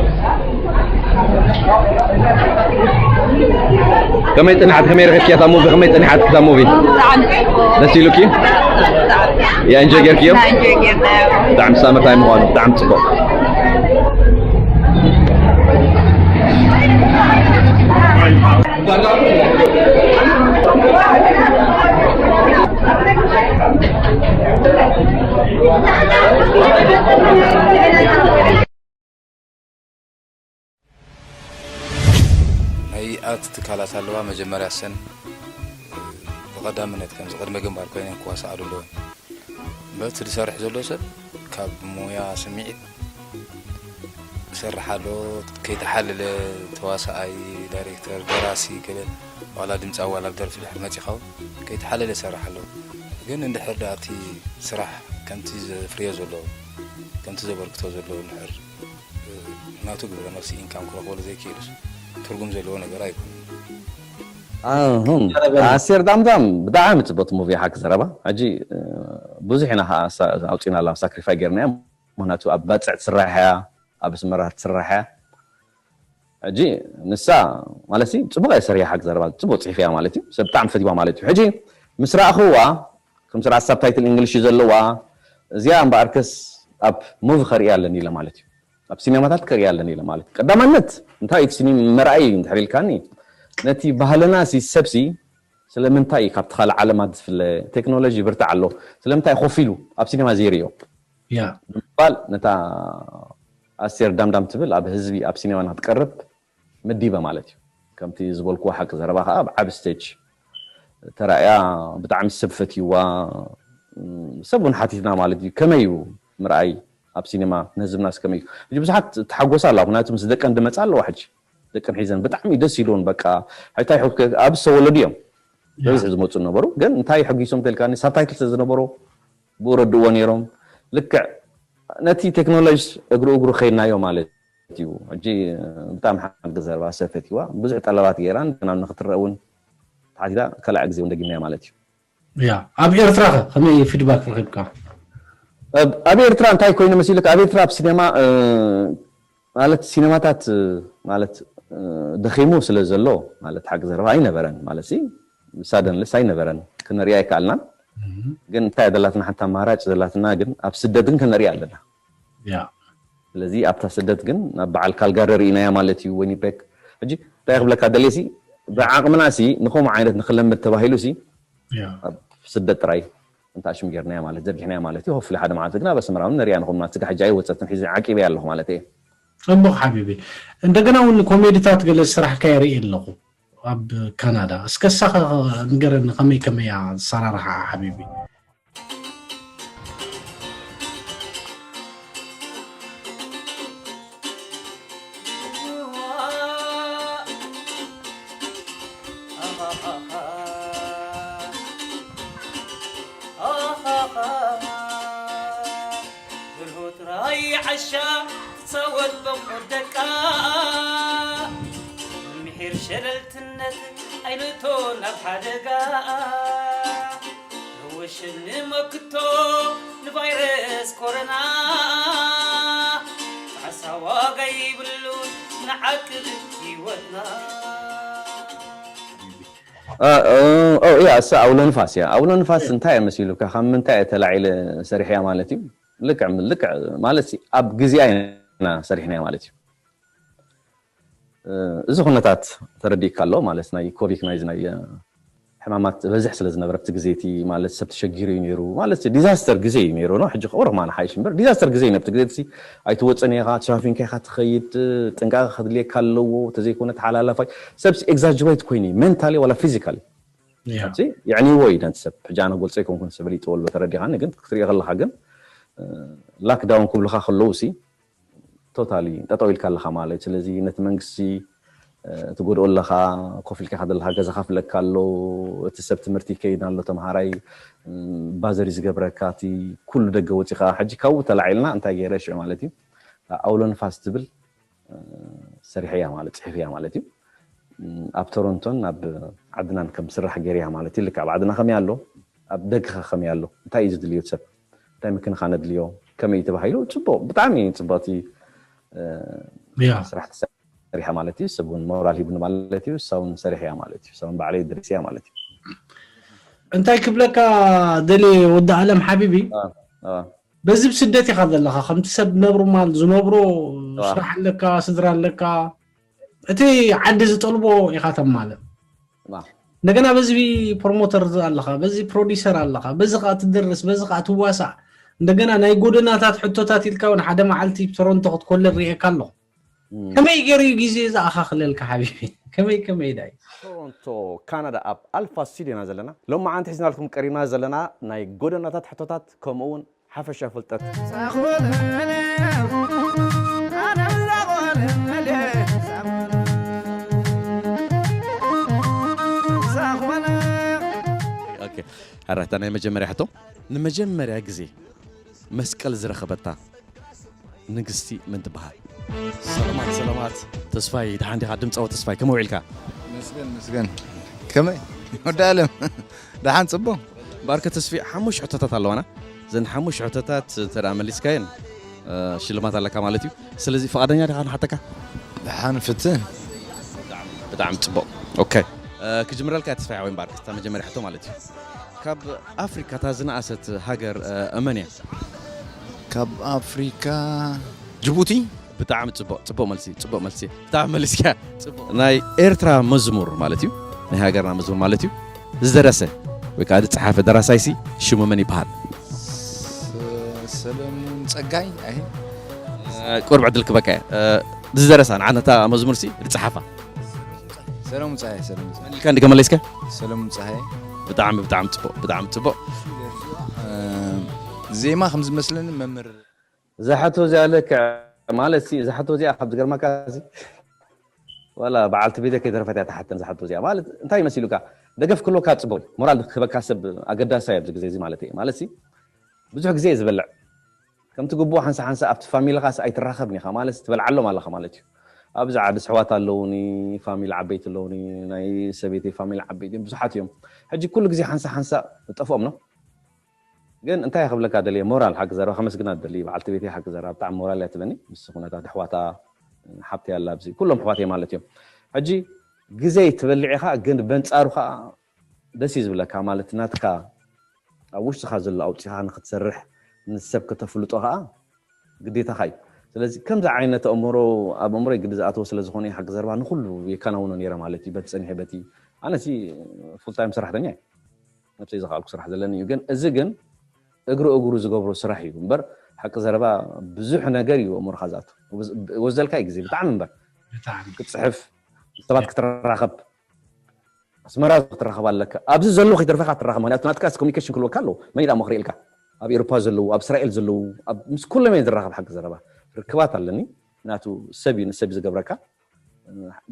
ከመይ ፅንሓት ከመይ ረኺብኪያ እታ ሙቪ ከመይ ፅንሓት እታ ሙቪ ደስ ኢሉኪ ያ እንጆ ጌርክዮ ብጣዕሚ ሳመታይ ምዃኑ ብጣዕሚ ፅቡቅ ናይ ኣርት ትካላት ኣለዋ መጀመርያ ሰን ብቐዳምነት ከምዚ ቅድመ ግንባር ኮይነን ክዋስኣሉ ኣለወን እምበር እቲ ዝሰርሕ ዘሎ ሰብ ካብ ሞያ ስምዒት ይሰርሕ ኣሎ ከይተሓለለ ተዋሳኣይ ዳይሬክተር ደራሲ ገለ ዋላ ድምፃዊ ዋላ ብደርፊ ድሕር መፂኻ እውን ከይተሓለለ ይሰርሕ ኣሎ ግን እንድሕር ደኣ እቲ ስራሕ ከምቲ ዘፍርዮ ዘሎ ከምቲ ዘበርክቶ ዘሎ እንድሕር ናቱ ግብረ መልሲ ኢንካም ክረኽበሉ ዘይክእልስ ትርጉም ዘለዎ ነገር ኣይኮነን። ኣሁን ኣስቴር ዳምዳም ብጣዕሚ ፅቡቅ ሙቪ ሓቂ ዘረባ ሕጂ ብዙሕ ኢና ከዓ ኣውፂና ኣላ ሳክሪፋይ ጌርና ምክንያቱ ኣብ ባፅዕ ትስራሕ እያ ኣብ ኣስመራ ትስራሕ እያ ሕጂ ንሳ ማለት ፅቡቅ እየ ሰሪያ ሓቂ ዘረባ ፅቡቅ ፅሒፍ እያ ማለት እዩ ሰብ ብጣዕሚ ፈትዋ ማለት እዩ ሕጂ ምስ ረኣኽዋ ከም ስርዓት ሳብታይትል እንግሊሽ እዩ ዘለዋ እዚኣ እምበኣርከስ ኣብ ሙቪ ከርእያ ኣለኒ ኢለ ማለት እዩ ኣብ ሲኔማታት ከርእያ ኣለኒ ኢለ ማለት እዩ ቀዳማነት እንታይ እቲ ሲኒም መርኣይ እዩ እንድሕር ኢልካኒ ነቲ ባህልና ሲ ሰብሲ ስለምንታይ እዩ ካብቲ ካልእ ዓለማት ዝፍለ ቴክኖሎጂ ብርታዕ ኣሎ ስለምንታይ ኮፍ ኢሉ ኣብ ሲኔማ ዘይርእዮ ብምባል ነታ ኣስቴር ዳምዳም ትብል ኣብ ህዝቢ ኣብ ሲኔማ ንክትቀርብ መዲበ ማለት እዩ ከምቲ ዝበልክዎ ሓቂ ዘረባ ከዓ ኣብ ዓብ ስቴጅ ተራእያ ብጣዕሚ ሰብ ፈትይዋ ሰብ እውን ሓቲትና ማለት እዩ ከመይ እዩ ምርኣይ ኣብ ሲኒማ ንህዝብና ስከመይ እዩ ብዙሓት ተሓጎሳ ኣለዋ ምክንያቱ ምስ ደቀን ድመፃ ኣለዋ ሕጂ ደቀን ሒዘን ብጣዕሚ ደስ ኢሉን በቃ ሕታይ ሕከ ኣብ ዝተወለዱ እዮም በብዝሒ ዝመፁ ነበሩ ግን እንታይ ሕጊሶም ተልካኒ ሳብታይትል ስለ ዝነበሮ ብኡ ረድእዎ ነይሮም ልክዕ ነቲ ቴክኖሎጂ እግሪ እግሩ ከይድናዮ ማለት እዩ ሕጂ ብጣዕሚ ሓቂ ዘረባ ሰፈት ይዋ ብዙሕ ጠለባት ገይራ እንደገና ንክትረአ እውን ተሓቲታ ካልኣ ግዜ እውን ደጊምናዮ ማለት እዩ ያ ኣብ ኤርትራ ከ ከመይ ፊድባክ ረኺብካ ኣብ ኤርትራ እንታይ ኮይኑ መሲልካ ኣብ ኤርትራ ኣብ ሲኔማ ማለት ሲነማታት ማለት ደኺሙ ስለ ዘሎ ማለት ሓቂ ዘረባ ኣይነበረን። ማለት ሲ ሳደንልስ ኣይነበረን፣ ክንሪኣ ኣይከኣልናን። ግን እንታይ ዘላትና ሓንቲ ኣማራጭ ዘላትና ግን ኣብ ስደት ግን ክንሪኣ ኣለና። ያ ስለዚ ኣብታ ስደት ግን ናብ በዓል ካልጋሪ ርኢናያ ማለት እዩ። ወይኒፔክ ሕጂ እንታይ ክብለካ ደልየ ሲ ብዓቕምና ሲ ንኸምኡ ዓይነት ንክለምድ ተባሂሉ ሲ ያ ኣብ ስደት ጥራይ እንተ ኣሽም ጌርናያ ማለት ዘርጊሕናያ ማለት እዩ። ሆፍሊ ሓደ መዓልቲ ግን ኣብ ኣስመራ እውን ንሪኣ ንኹምና ስጋ ሕጂ ኣይወፀትን ሒዘ ዓቂበያ ኣለኹ ማለት እየ። ጽቡቕ ሓቢቢ። እንደገና እውን ኮሜዲታት ገለ ዝሰራሕካዮ ርኢ ኣለኹ ኣብ ካናዳ። እስከ ንሳኻ ንገረኒ ከመይ ከመይ እያ ዝሰራርሓ ሓቢቢ? ብርሁ ጥራይ ዓሻ ትጻወት በቑ ደቃ ምሒር ሸለልትነት ኣይንእቶ ናብ ሓደጋ። ረወሸኒ መክቶ ንቫይረስ ኮረና ጣዕሳ ዋጋ ይብሉን ንዓቅብ ህይወትና። ያ እሳ ኣውሎ ንፋስ እያ። ኣውሎ ንፋስ እንታይ እያ መሲሉካ? ካብ ምንታይ እየ ተላዒለ ሰሪሕያ ማለት እዩ? ልክዕ ልክዕ ማለት ሲ ኣብ ግዜኣ ኢና ሰሪሕናያ ማለት እዩ። እዚ ኩነታት ተረዲእካ ኣሎ ማለት ናይ ኮቪክ ናይዚ ናይ ሕማማት በዝሕ ስለ ዝነበረ ኣብቲ ግዜ እቲ ማለት ሰብ ተሸጊሩ እዩ ነይሩ። ማለት ዲዛስተር ግዜ እዩ ነይሩ ነው። ሕጂ ከ ወርማን ሓይሽ እምበር ዲዛስተር ግዜ እዩ። ኣብቲ ግዜ እቲ ኣይትወፅን ኢኻ፣ ትራፊንካ ኢኻ ትኸይድ፣ ጥንቃቐ ከድልየካ ኣለዎ። ተዘይኮነ ተሓላላፋይ ሰብ ኤግዛጅሬት ኮይኑ ሜንታሊ ዋላ ፊዚካሊ ያ የዕንዎ እዩ ነቲ ሰብ። ሕጂ ኣነ ገልጾ ኣይኮንኩን፣ ሰብ ሊጥዎ ኣሎ ተረዲኻኒ። ግን ክትሪኦ ከለኻ ግን ላክዳውን ክብልኻ ከለዉ ሲ ቶታሊ ጠጠው ኢልካ ኣለኻ ማለት። ስለዚ ነቲ መንግስቲ ትጎድኦ ኣለኻ፣ ኮፍ ኢልካ ዘለኻ ገዛ ከፍለካ ኣሎ፣ እቲ ሰብ ትምህርቲ ይከይድ ኣሎ፣ ተምሃራይ ባዘር ዝገብረካ፣ እቲ ኩሉ ደገ ወፂኻ። ሕጂ ካብኡ ተላዒልና እንታይ ገይረ ሽዑ ማለት እዩ ኣውሎ ንፋስ ትብል ሰሪሐያ ማለት ጽሒፈያ ማለት እዩ። ኣብ ቶሮንቶን ኣብ ዓድናን ከም ስራሕ ገይረያ ማለት እዩ። ልክዕ ኣብ ዓድና ከመይ ኣሎ፣ ኣብ ደገ ከ ከመይ ኣሎ፣ እንታይ እዩ ዝድልዮ ሰብ፣ እንታይ ምክንኻን ኣድልዮ፣ ከመይ እዩ ተባሂሉ ጽቡቕ፣ ብጣዕሚ ጽብቕቲ ያ ስራሕ ተሰሪሓ ማለት እዩ። ሰብ እውን ሞራል ሂቡኒ ማለት እዩ። እሳ እውን ሰሪሐያ ማለት እዩ። እሳ እውን ባዕለይ ደሪሰያ ማለት እዩ። እንታይ ክብለካ ደልየ ወዲ ኣለም ሓቢቢ አ፣ በዚ ብስደት ኢኻ ዘለኻ ከምቲ ሰብ ነብሩ ማል ዝነብሮ ዋ። ስራሕ ኣለካ ስድራ ኣለካ እቲ ዓዲ ዝጠልቦ ኢኻ ተማልእ ዋ። እንደገና በዚ ፕሮሞተር ኣለኻ በዚ ፕሮዲሰር ኣለኻ በዚ ከዓ ትደርስ በዚ ከዓ ትዋሳእ እንደገና ናይ ጎደናታት ሕቶታት ኢልካ እውን ሓደ መዓልቲ ቶሮንቶ ክትኮልል ርኢካ ኣለኹ እም። ከመይ ገይሩ እዩ ግዜ ዝኣኻኽለልካ ሓቢቢ ከመይ ከመይ ዳይ ቶሮንቶ ካናዳ ኣብ ኣልፋ ስቱዲዮና ዘለና ሎማዓንቲ ሒዝናልኩም ቀሪብና ዘለና ናይ ጎደናታት ሕቶታት ከምኡ እውን ሓፈሻ ፍልጠት ኦኬ፣ ሕራይታ ናይ መጀመርያ ሕቶ ንመጀመርያ ግዜ መስቀል ዝረኸበታ ንግስቲ መን ትበሃል? ሰላማት ሰላማት ተስፋይ፣ ደሓን ዲኻ? ድምፃዊ ተስፋይ ከመይ ውዒልካ? መስገን መስገን ከመይ ወዲ ኣለም ደሓን ፅቡቕ ባርከ ተስፊ ሓሙሽ ሕቶታት ኣለዋና። እዘን ሓሙሽ ሕቶታት እንተ ደኣ መሊስካየን እ፣ ሽልማት ኣለካ ማለት እዩ። ስለዚ ፍቓደኛ ዲኻ ንሓተካ? ደሓን ፍትን ብጣዕሚ ጽቡቕ። ኦኬ፣ እ፣ ክጅምረልካ ተስፋይ ሓወይ እምበኣር ክስታ መጀመርያ ሕቶ ማለት እዩ። ካብ ኣፍሪካ እታ ዝነኣሰት ሃገር እ፣ መን እያ? ካብ ኣፍሪካ ጅቡቲ ብጣዕሚ ጽቡቕ፣ ጽቡቕ መልሲ፣ ጽቡቕ መልሲ። ብጣዕሚ መሊስካ። ጽቡቕ። ናይ ኤርትራ መዝሙር ማለት እዩ፣ ናይ ሃገርና መዝሙር ማለት እዩ። ዝደረሰ ወይ ከዓ ዝጸሓፈ ደራሳይሲ ሽሙ መን ይበሃል? ሰ- ሰለሙን ፀጋይ ኣይ እ፣ ቁሩብ ዕድል ክበካ እየ። እ፣ ዝደረሳ ንዓነታ መዝሙርሲ ዝጸሓፋ ሰለሙን ፀሃይ ሰለሙን ፀሃይ መን ኢልካ እንዲካ መለስካ? ሰለሙን ፀሃይ ብጣዕሚ ብጣዕሚ ጽቡቕ፣ ብጣዕሚ ጽቡቕ። ዜማ ከም ዝመስለኒ መምህር እዛ ሕቶ እዚኣ ልክዕ ማለት ሲ እዛ ሕቶ እዚኣ ካብ ዝገርመካ ሲ ዋላ በዓልቲ ቤተ ከይተረፈት እያ ትሓተን እዛ ሕቶ እዚኣ ማለት እንታይ መሲሉካ ደገፍ ክህልወካ ጽቡቕ እዩ። ሞራል ክህበካ ሰብ ኣገዳሲ እዩ ኣብዚ ግዜ እዚ ማለት እየ ማለት ሲ ብዙሕ ግዜ እየ ዝበልዕ ከምቲ ግቡእ ሓንሳ ሓንሳ ኣብቲ ፋሚልኻስ ኣይትራኸብን ኢኻ ማለት ትበልዓሎም ኣለኻ ማለት እዩ። ኣብዚ ዓድስ ኣሕዋት ኣለውኒ ፋሚሊ ዓበይቲ ኣለውኒ ናይ ሰበይተይ ፋሚሊ ዓበይቲ እዮም ብዙሓት እዮም። ሕጂ ኩሉ ግዜ ሓንሳ ሓንሳ ጠፍኦም ነው ግን እንታይ ክብለካ ደልየ ሞራል ሓቂ ዘረባ ከመስግና ደሊ በዓልቲ ቤተይ ሓቂ ዘረባ ብጣዕሚ ሞራል እያ ትበኒ ምስ ኩነታት ኣሕዋታ ሓብተይ ኣላ ኣብዚ፣ ኩሎም ኣሕዋተይ ማለት እዮም። ሕጂ ግዜ ትበልዕ ኢኻ፣ ግን በንጻሩ ከዓ ደስ እዩ ዝብለካ፣ ማለት ናትካ ኣብ ውሽጥኻ ዘሎ ኣውጺኻ ንክትሰርሕ፣ ንሰብ ከተፍልጦ ከዓ ግዴታኻ እዩ። ስለዚ ከምዚ ዓይነት ኣእምሮ፣ ኣብ ኣእምሮይ ግዲ ዝኣተወ ስለ ዝኾነ ሓቂ ዘረባ ንኹሉ የከናውኖ ነይረ ማለት እዩ። በቲ ጸኒሐ በቲ፣ ኣነሲ ፉል ታይም ሰራሕተኛ እየ፣ ነብሰይ ዝኸኣልኩ ስራሕ ዘለኒ እዩ። ግን እዚ ግን እግሪ እግሩ ዝገብሮ ስራሕ እዩ እምበር፣ ሓቂ ዘረባ ብዙሕ ነገር እዩ ኣእምሮኻ ዝኣቱ። ወዘልካ እዩ ግዜ ብጣዕሚ እምበር፣ ብጣዕሚ ክትፅሕፍ፣ ሰባት ክትራኸብ፣ ኣስመራ ክትራኸብ ኣለካ። ኣብዚ ዘሎ ከይተርፈካ ትራኸብ፣ ምክንያቱ ናትካ ኮሚኒኬሽን ክልወካ ኣለዎ። መን ኢዳ መኽሪ ኢልካ፣ ኣብ ኤሮፓ ዘለዉ፣ ኣብ እስራኤል ዘለዉ፣ ኣብ ምስ ኩሎም እየ ዝራኸብ። ሓቂ ዘረባ ርክባት ኣለኒ። ናቱ ሰብ እዩ ንሰብ እዩ ዝገብረካ።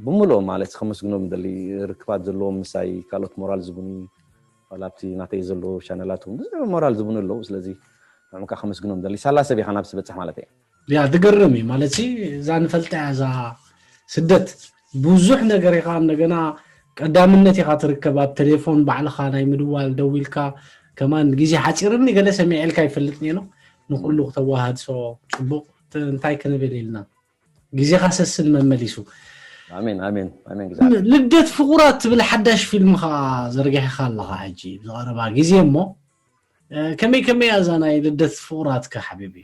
ብምልኦም ማለት ከመስግኖም ደሊ፣ ርክባት ዘለዎም ምሳይ፣ ካልኦት ሞራል ዝቡኒ፣ ዋላ ኣብቲ ናተይ ዘሎ ቻነላት እውን ብዙሕ ሞራል ዝቡኒ ኣለዉ። ስለዚ ንዕምካ ከመስግኖም ደሊ፣ ሳላ ሰብ ኢኻ ናብ ዝበፅሕ ማለት እየ። ያ ዝገርም እዩ ማለት ሲ፣ እዛ ንፈልጣ እያ እዛ ስደት። ብዙሕ ነገር ኢኻ እንደገና ቀዳምነት ኢኻ ትርከብ። ኣብ ቴሌፎን ባዕልኻ ናይ ምድዋል፣ ደዊልካ ከማን ግዜ ሓፂርኒ ገለ ሰሚዐልካ ይፈልጥ ነይሩ። ንኩሉ ክተዋሃድሶ ፅቡቅ። ት- እንታይ ክንብል ኢልና፣ ግዜኻ ሰስን መመሊሱ። ኣሜን ኣሜን ኣሜን። ግዛት ልደት ፍቑራት ትብል ሓዳሽ ፊልም ኸዓ ዘርጊሕኻ ኣለኻ ሕጂ ብዝቐረባ ግዜ እሞ፣ እ፣ ከመይ ከመይ እያ እዛ ናይ ልደት ፍቑራትካ ሓቢቢ?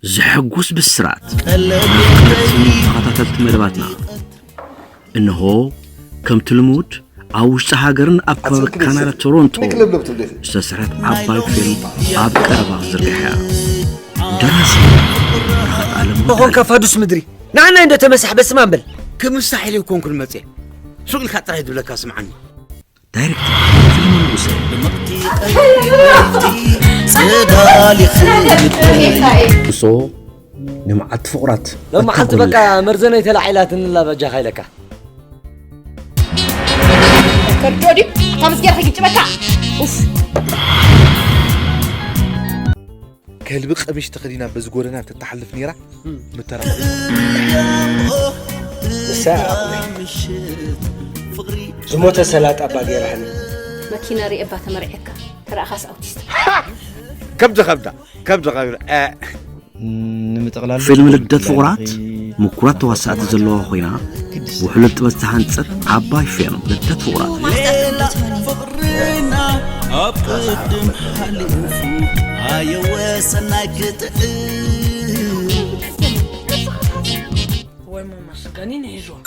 ዘሐጉስ ብስራት ተኸታተልቲ መደባትና። እንሆ ከምቲ ልሙድ ኣብ ውሽጢ ሃገርን ኣብ ከባቢ ካናዳ ቶሮንቶ ዝተሰርሐት ዓባይ ፊልም ኣብ ቀረባ ክትዝርጋሕ እያ። ደራሲ ብርሃት ኣለሙ ተኾንካ ፋዱስ ምድሪ ንዓናይ እንዶ ተመሳሕ በስማም በል። ክምሳሕ ኢለ ይኮንኩን መፅየ። ሱቕ ኢልካ ጥራይ ዝብለካ ስምዓኒ። ዳይሬክተር ፊልሞን ንጉሰ። ጽላል ይኽእል ንሶ ንመዓልቲ ፍቑራት ሎም መዓልቲ በቃ መርዘነይ ተላዒላትንላ በጃኻ ኢለካ። ከርዶ ድዩ? እታ ምስጌር ከይጭበካ። ኡፍ። ከልቢ ቀሚሽ ተኸዲና በዚ ጎደና ትተሓልፍ ነይራ። ምተራ ንሳ ዝሞተ ሰላጣ እባ ገይራኒ። መኪና ሪኤ እባ ተመርዒካ ተረኣኻስ ኣውቲስት። ከብዲ ከብዳ ከብዲ ከብዳ እ፣ ንምጥቕላል ፊልም ልደት ፍቑራት ምኩራት ተዋሳእቲ ዘለዋ ኮይና ብሕሉል ጥበብ ዝተሃንጸት ዓባይ ፊልም ልደት ፍቑራት ሌላ ፍቕርና ኣብ ቅድም ሓሊፉ ኣየወ ሰናይ ክትዕብ ወይ መመስገኒ ንሒዞም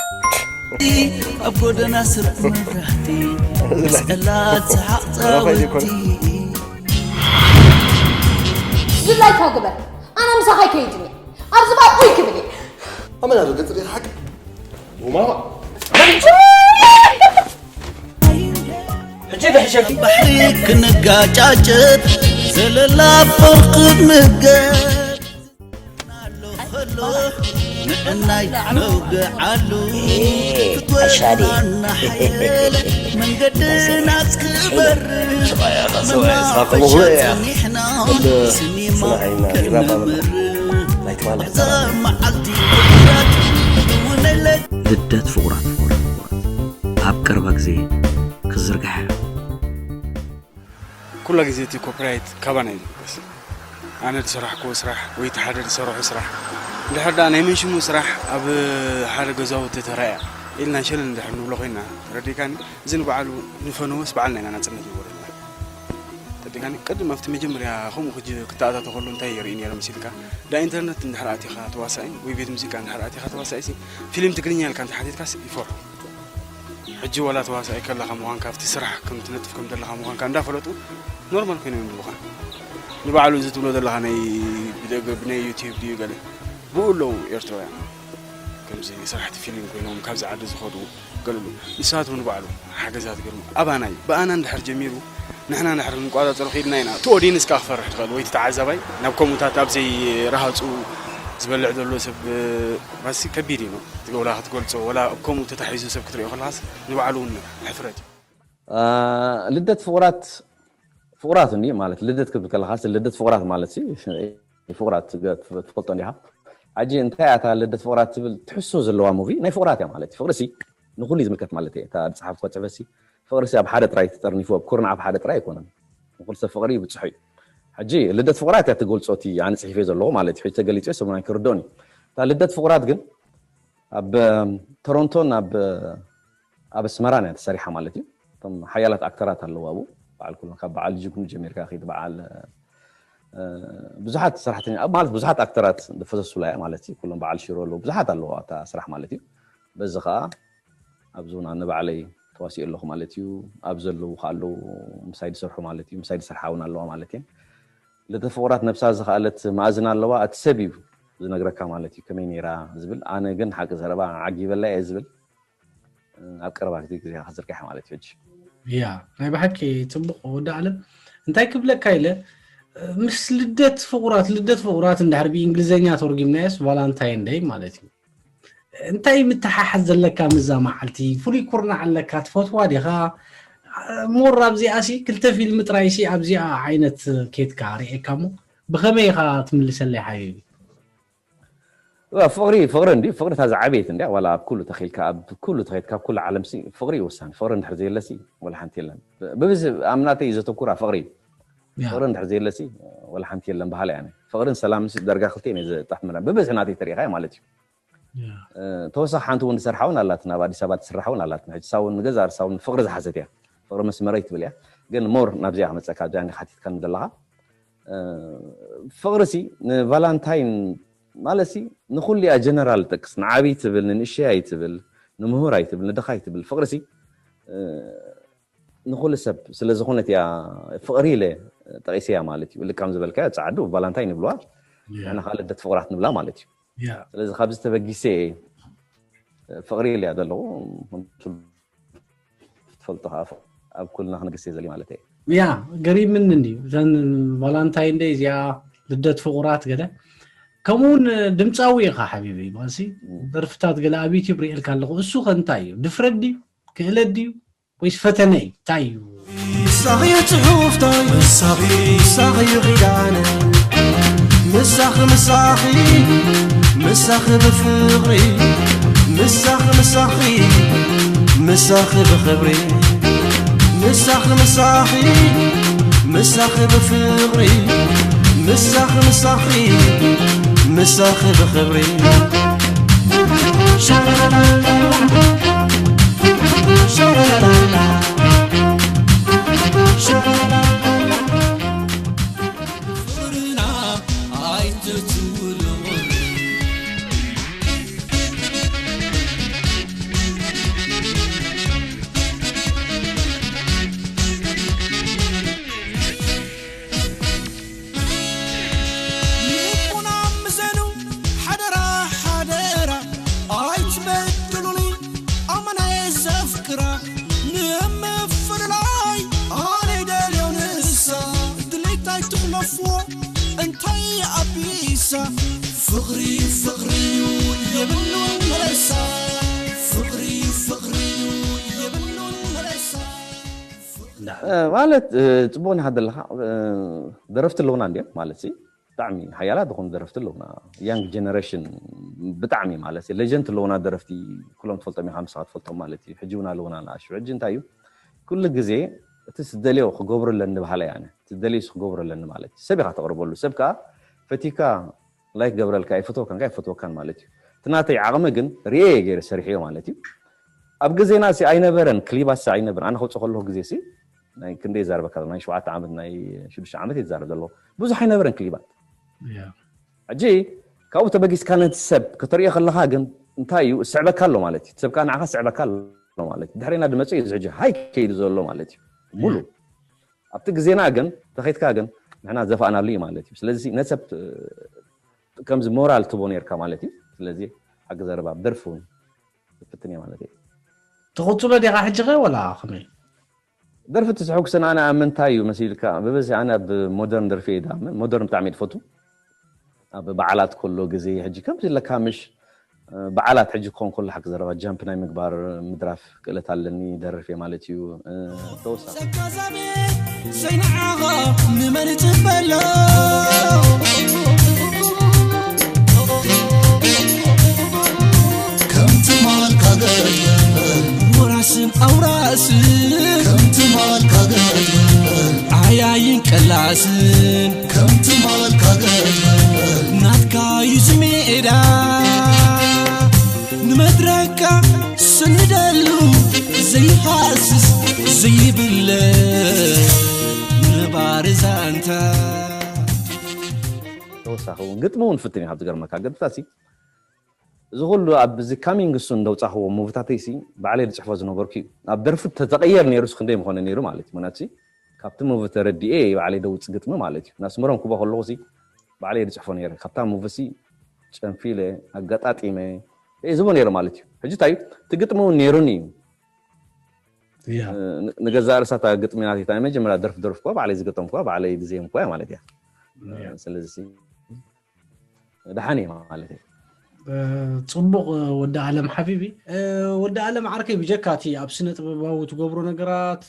ኣብ ጎደና ስርዕ መብራህቲ መስቀላት ሰሓቕ ፃውቲ ድላይካ ግበር ኣነ ምሳኻ ይከይድኒ ኣብዚ ባቁይ ክብል እየ ኣመና ዶ ገጽ ሪኢኻ ሓቂ? ኡማማ ሕጂ ብሕሸኪ ባሕሪ ክንጋጫጨት ዘለላ ፍርቂ ምገር ኣሎ ኸሎ ንዕናይ ነውግዓሉ ኣሻዲ እናሓየለ መንገድና ክበር መናፈሻ ጸኒሕና ስኒማ ከነምር ኣብዛ መዓልቲ ኩራት እውን ልደት ፍቑራት ፍቑራት ኣብ ቀረባ ግዜ ክዝርጋሕ እያ። ኩላ ግዜ እቲ ኮፒራይት ካባና እዩ ዝብገስ። ኣነ ዝሰራሕክዎ ስራሕ ወይ እቲ ሓደ ዝሰርሖ ስራሕ እንድሕር ደኣ ናይ መን ሽሙ ስራሕ ኣብ ሓደ ገዛውቲ ተራእያ ኢልና ሸለል እንድሕር ንብሎ ኮይና ተረዲእካኒ፣ እዚ ንባዕሉ ንፈነወስ ባዕልና ኢና ናጽነት ንህቦ ዘለና። ተረዲእካኒ? ቅድም ኣብቲ መጀመርያ ከምኡ ክጅ- ክተኣታቶ ከሎ እንታይ ይርኢ ነይረ መሲልካ? ዳ ኢንተርነት እንድሕር ኣቲኻ ተዋሳኢ ወይ ቤት ሙዚቃ እንድሕር ኣቲኻ ተዋሳኢሲ ፊልም ትግርኛ ኢልካ እንተሓቲትካስ ይፈርሑ። ሕጂ ዋላ ተዋሳኢ ከለኻ ምዃንካ ኣብቲ ስራሕ ከም ትነጥፍ ከም ዘለኻ ምዃንካ እንዳፈለጡ ኖርማል ኮይኖም ይብሉኻ። ንባዕሉ እዚ ትብሎ ዘለኻ ናይ ብደገ ብናይ ዩቲዩብ ድዩ ገለ ብኡ ኣለዉ ኤርትራውያን ከምዚ ስራሕቲ ፊልም ኮይኖም ካብዚ ዓዲ ዝኸዱ ገለሉ ንሳቶም ንባዕሉ ሓገዛት ገርሙ ኣባናይ ብኣና እንድሕር ጀሚሩ ንሕና እንድሕር ንቋጻጸሮ ከይድና ኢና እቲ ኦዲንስ ከኣ ክፈርሕ ትኽእል ወይ እቲ ተዓዛባይ ናብ ከምኡታት ኣብ ዘይረሃጹ ዝበልዕ ዘሎ ሰብ ባሲ ከቢድ እዩ። ወላ ክትገልጾ ወላ ኣብ ከምኡ ተታሒዙ ሰብ ክትሪኦ ከለኻስ ንባዕሉ እውን ሕፍረት እዩ። ልደት ፍቑራት ፍቑራት እንዲ ማለት ልደት ክብል ከለኻስ ልደት ፍቑራት ማለት ሲ ፍቑራት ትፈልጦ እንዲኻ? ሕጂ እንታይ እያ እታ ልደት ፍቑራት ትብል ትሕዝቶ ዘለዋ ሙቪ ናይ ፍቑራት እያ ማለት እዩ። ፍቕሪ ሲ ንኹሉ እዩ ዝምልከት ማለት እየ። እታ ዝጸሓፍኳ ጽሕፈት ሲ ፍቕሪ ሲ ኣብ ሓደ ጥራይ ተጠርኒፉ ኣብ ኩርናዕ ኣብ ሓደ ጥራይ ኣይኮነን። ንኹሉ ሰብ ፍቕሪ ይብጽሖ እዩ። ሕጂ ልደት ፍቑራት እያ ትገልጾ እቲ ኣነ ጽሒፈ ዘለኹ ማለት እዩ። ሕጂ ተገሊጹ ሰብ ናይ ክርዶን እዩ። እታ ልደት ፍቑራት ግን ኣብ ቶሮንቶን ኣብ ኣብ ኣስመራን እያ ተሰሪሓ ማለት እዩ። እቶም ሓያላት ኣክተራት ኣለዉ ኣብኡ። በዓል ኩሎም ካብ በዓል ጅግኑ ጀሚርካ ኺድ በዓል ብዙሓት ሰራሕተኛ ማለት ብዙሓት ኣክተራት ዝፈሰሱላ እያ ማለት እዩ። ኩሎም በዓል ሽሮ ኣለዉ፣ ብዙሓት ኣለዉ ኣብታ ስራሕ ማለት እዩ። በዚ ከዓ ኣብዚ እውን ኣነ ባዕለይ ተዋሲኦ ኣለኹ ማለት እዩ። ኣብ ዘለዉ ከዓ ኣለዉ ምሳይ ዝሰርሑ ማለት እዩ። ምሳይ ዝሰርሓ እውን ኣለዋ ማለት እየን። ልደት ፍቑራት ነብሳ ዝኸኣለት መኣዝን ኣለዋ። እቲ ሰብ እዩ ዝነግረካ ማለት እዩ ከመይ ነይራ ዝብል። ኣነ ግን ሓቂ ዘረባ ዓጊበላ እየ ዝብል ኣብ ቀረባ ግዜ ግዜ ክዝርጋሕ ማለት እዩ። ሕጂ ያ ናይ ብሓቂ ጽቡቕ ወዲ ኣለም እንታይ ክብለካ ኢለ ምስ ልደት ፍቑራት ልደት ፍቑራት እንድሕር ብእንግሊዝኛ ተርጉምናዮስ ቫላንታይን ደይ ማለት እዩ። እንታይ ምትሓሓዝ ዘለካ ምዛ መዓልቲ ፍሉይ ኩርናዕ ኣለካ ትፈትዋ ዲኻ? ሞር ኣብዚኣ ሲ ክልተ ፊልም ጥራይ ሲ ኣብዚኣ ዓይነት ኬትካ ርእየካ እሞ ብኸመይ ኢኻ ትምልሰለይ ሓቢቢ? ፍቅሪ ፍቅሪ እንዲ ፍቅሪ እታ ዝዓበየት እንዲያ ዋላ ኣብ ኩሉ ተኺልካ ኣብ ኩሉ ተኸይድካ ኣብ ኩሉ ዓለም ሲ ፍቅሪ ይወሳን ፍቅሪ እንድሕር ዘየለሲ ወላ ሓንቲ የለን። ብብዝ ኣብ ናተይ ዘተኩራ ፍቅሪ እዩ። ፍቅሪ እንድሕር ዘየለሲ ወላ ሓንቲ የለን በሃላ እያ። ፍቅርን ሰላምን ሲ ደርጋ ክልተ እየ ዘጣፍምና ብብዝሒ ናተይ ተሪኢኻ ማለት እዩ። ተወሳኺ ሓንቲ እውን ዝሰርሓ እውን ኣላትና ኣብ ኣዲስ ኣበባ ትስራሕ እውን ኣላትና ሕጂ ሳውን ንገዛ ርሳውን ፍቅሪ ዝሓዘት እያ። ፍቅሪ መስመረይ ትብል እያ። ግን ሞር ናብዚኣ ክመፀካ ኣብዚኣ እንዲ ሓቲትካኒ ዘለካ ፍቅሪ ሲ ንቫላንታይን ማለት ሲ ንኩሉ እያ ጀነራል ጠቅስ ንዓብይ ትብል ንንእሸይ ኣይትብል ንምሁር ኣይትብል ንድኻ ኣይትብል ፍቅሪ ሲ ንኩሉ ሰብ ስለ ዝኾነት እያ ፍቅሪ ኢለ ጠቂሰያ ማለት እዩ። ልካም ዝበልካዮ ፃዕዱ ቫላንታይን ይብልዋ ንሕና ከዓ ልደት ፍቅራት ንብላ ማለት እዩ። ስለዚ ካብዚ ተበጊሰ እየ ፍቅሪ ኢለያ ዘለኹ ትፈልጦ ከዓ ኣብ ኩልና ክንግስ እየ ዘሊ ማለት እየ። ያ ገሪምኒ እንድዩ እዘን ቫላንታይን ደይ እዚኣ ልደት ፍቁራት ገለ ከምኡውን ድምፃዊ ኢኻ ሓቢቢ ማሲ ደርፍታት ገለ ኣብ ዩቲብ ሪኤልካ ኣለኹ እሱ ከ እንታይ እዩ ድፍረት ድዩ ክእለት ድዩ ወይስ ፈተነ እዩ እንታይ እዩ? ምሳኺ እዩ ፅሑፍታይ ምሳኺ ምሳኺ እዩ ኪዳነ ምሳኺ ምሳኺ ምሳኺ ብፍቕሪ ምሳኺ ምሳኺ ምሳኺ ብኽብሪ ምሳኺ ምሳኺ ምሳኺ ብፍቕሪ ምሳኺ ምሳኺ ምሳኺ ብኽብሪ ማለት ጽቡቅ ናካ ዘለካ ደረፍቲ ኣለውና እንዲዮም ማለት ሲ ብጣዕሚ ሓያላት ዝኾኑ ደረፍቲ ኣለውና። ያንግ ጀነሬሽን ብጣዕሚ ማለት ሌጀንት ኣለውና ደረፍቲ ኩሎም ትፈልጦም ኢኻ ምሳኻ ትፈልጦም ማለት እዩ። ሕጂ እውን ኣለውና ንኣሹ ሕጂ እንታይ እዩ ኩሉ ግዜ እቲ ስደልዮ ክገብሩ ኣለኒ በሃላይ ኣነ እቲ ደልዮስ ክገብሩ ኣለኒ ማለት እዩ። ሰብ ኢኻ ተቕርበሉ ሰብ ከዓ ፈቲካ ላይክ ገብረልካ ይፈትወካን ከ ይፈትወካን ማለት እዩ። እቲ ናተይ ዓቕሚ ግን ርኤ እየ ገይረ ሰሪሐዮ ማለት እዩ። ኣብ ግዜና ሲ ኣይነበረን ክሊባት ሲ ኣይነበረን ኣነ ከውፅእ ከለኹ ግዜ ሲ ናይ ክንደይ ይዛረበካ ናይ ሸውዓተ ዓመት ናይ ሽዱሽተ ዓመት ይዛረብ ዘለዎ ብዙሕ ኣይነበረን ክሊባት ሕጂ ካብኡ ተበጊስካ ነቲ ሰብ ከተርእዮ ከለካ ግን እንታይ እዩ ስዕበካ ኣሎ ማለት እዩ ሰብ ከዓ ንዓካ ስዕበካ ኣሎ ማለት እዩ ድሕሬና ድመፅእ እዩ ሕጂ ሃይ ከይዱ ዘሎ ማለት እዩ ሙሉ ኣብቲ ግዜና ግን ተኸይድካ ግን ንሕና ዘፋእናሉ እዩ ማለት እዩ ስለዚ ነሰብ ከምዚ ሞራል ትቦ ነርካ ማለት እዩ ስለዚ ሓቂ ዘረባ ብደርፊ እውን ፍትን እየ ማለት እዩ ትቕፅሎ ዲኻ ሕጂ ኸ ወላ ከመይ ደርፊ ትስሕጉስን ኣነ ኣብ ምንታይ እዩ መሲልካ ብብዝሒ ኣነ ኣብ ሞደርን ደርፊ እየ ድኣምን ሞደርን ብጣዕሚ እየ ዝፈቱ ኣብ በዓላት ከሎ ግዜ ሕጂ ከምዚ ኢለካ ምሽ በዓላት ሕጂ ክኾን ከሎ ሓቂ ዘረባ ጃምፕ ናይ ምግባር ምድራፍ ክእለት ኣለኒ ደርፍ እየ ማለት እዩ ተወሳ ዘይንዓኻ ንመን ይፅበሎ ከምቲ ማልካ ገበል ወራስን ኣውራስን ከምቲ ማልካ ገበል ዓያይን ቀላስን ከምቲ ማልካ ገበል ናትካ እዩ ዝሜዳ መድረካ ስንደሉ ዘይሃስስ ዘይብለ ነባሪ ዛንታ። ተወሳኺ እውን ግጥሚ እውን ፍትን እዩ። ካብ ዝገርመካ ግጥምታት እዚ ኩሉ ኣብዚ ካሚንግ ሱን እንደውፃኽዎ ሙቭታተይ ሲ ባዕለይ ዝፅሕፎ ዝነበርኩ እዩ። ኣብ ደርፊ ተተቐየር ነይሩ ስ ክንደይ ምኾነ ነይሩ ማለት እዩ። ምክንያቱ ካብቲ ሙቭ ተረዲኤ ባዕለይ ደውፅ ግጥሚ ማለት እዩ። ናስመሮም ክቦ ከለኹ ሲ ባዕለይ ዝፅሕፎ ነይረ። ካብታ ሙቭ ሲ ጨንፊለ ኣጋጣጢመ ዝቦ ነይረ ማለት እዩ። ሕጂ እንታይ እዩ እቲ ግጥሚ እውን ነይሩኒ እዩ። ንገዛ ርእሳታ ግጥሚ ናት ናይ መጀመርያ ደርፍ ደርፍ ኮ ባዕለይ ዝገጠምኳ ባዕለይ ዝዜምኳ ማለት እያ። ስለዚ ደሓን እየ ማለት እየ። ፅቡቕ ወዲ ኣለም ሓቢቢ። ወዲ ኣለም ዓርከይ፣ ብጀካ እቲ ኣብ ስነ ጥበባዊ ትገብሮ ነገራት፣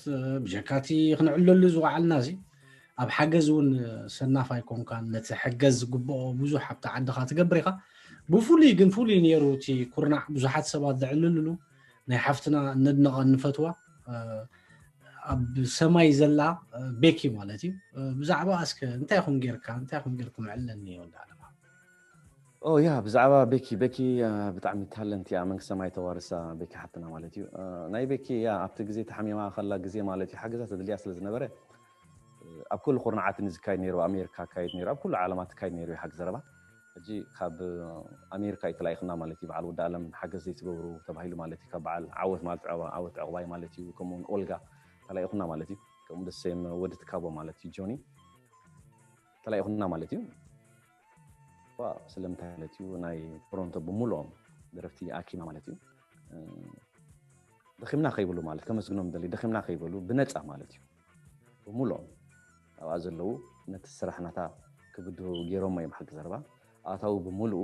ብጀካ እቲ ክንዕለሉ ዝወዓልና እዚ ኣብ ሓገዝ እውን ሰናፍ ኣይኮንካን። ነቲ ሕገዝ ዝግብኦ ብዙሕ ኣብቲ ዓድኻ ትገብር ኢኻ። ብፍሉይ ግን ፍሉይ ነይሩ እቲ ኩርናዕ ብዙሓት ሰባት ዘዕልልሉ ናይ ሓፍትና እነድንቓ እንፈትዋ ኣብ ሰማይ ዘላ ቤኪ ማለት እዩ። ብዛዕባ እስከ እንታይ ይኹን ጌርካ እንታይ ይኹን ጌርኩም ዕለኒ ወዲ ኣለማ ኦ ያ ብዛዕባ ቤኪ ቤኪ ብጣዕሚ ታለንት እያ መንግስተ ሰማይ ተዋርሳ ቤኪ ሓፍትና ማለት እዩ። ናይ ቤኪ ያ ኣብቲ ግዜ ተሓሚማ ከላ ግዜ ማለት እዩ ሓገዛ ተድልያ ስለ ዝነበረ ኣብ ኩሉ ኩርናዓት ዝካየድ ነይሩ ኣሜሪካ ካየድ ነይሩ ኣብ ኩሉ ዓለማት ካየድ ነይሩ እዩ ሓቂ ዘረባ። ሕጂ ካብ ኣሜሪካ እዩ ተላኢኽና ማለት እዩ። በዓል ወዲ ኣለም ሓገዝ ዘይትገብሩ ተባሂሉ ማለት እዩ። ካብ በዓል ዓወት ማለት ዓወት ዕቑባይ ማለት እዩ። ከምኡውን ኦልጋ ተላኢኹና ማለት እዩ። ከምኡ ደሴም ወዲ ትካቦ ማለት እዩ ጆኒ ተላኢኹና ማለት እዩ። ስለምንታይ ማለት እዩ ናይ ቶሮንቶ ብምልኦም ደረፍቲ ኣኪማ ማለት እዩ። ደኺምና ከይብሉ ማለት ከመስግኖም ደሊ ደኺምና ከይበሉ ብነፃ ማለት እዩ። ብምልኦም ኣብኣ ዘለዉ ነቲ ስራሕ ናታ ክብድሁ ገይሮሞ እዮም ሓቂ ዘረባ ኣታዊ ብምልኡ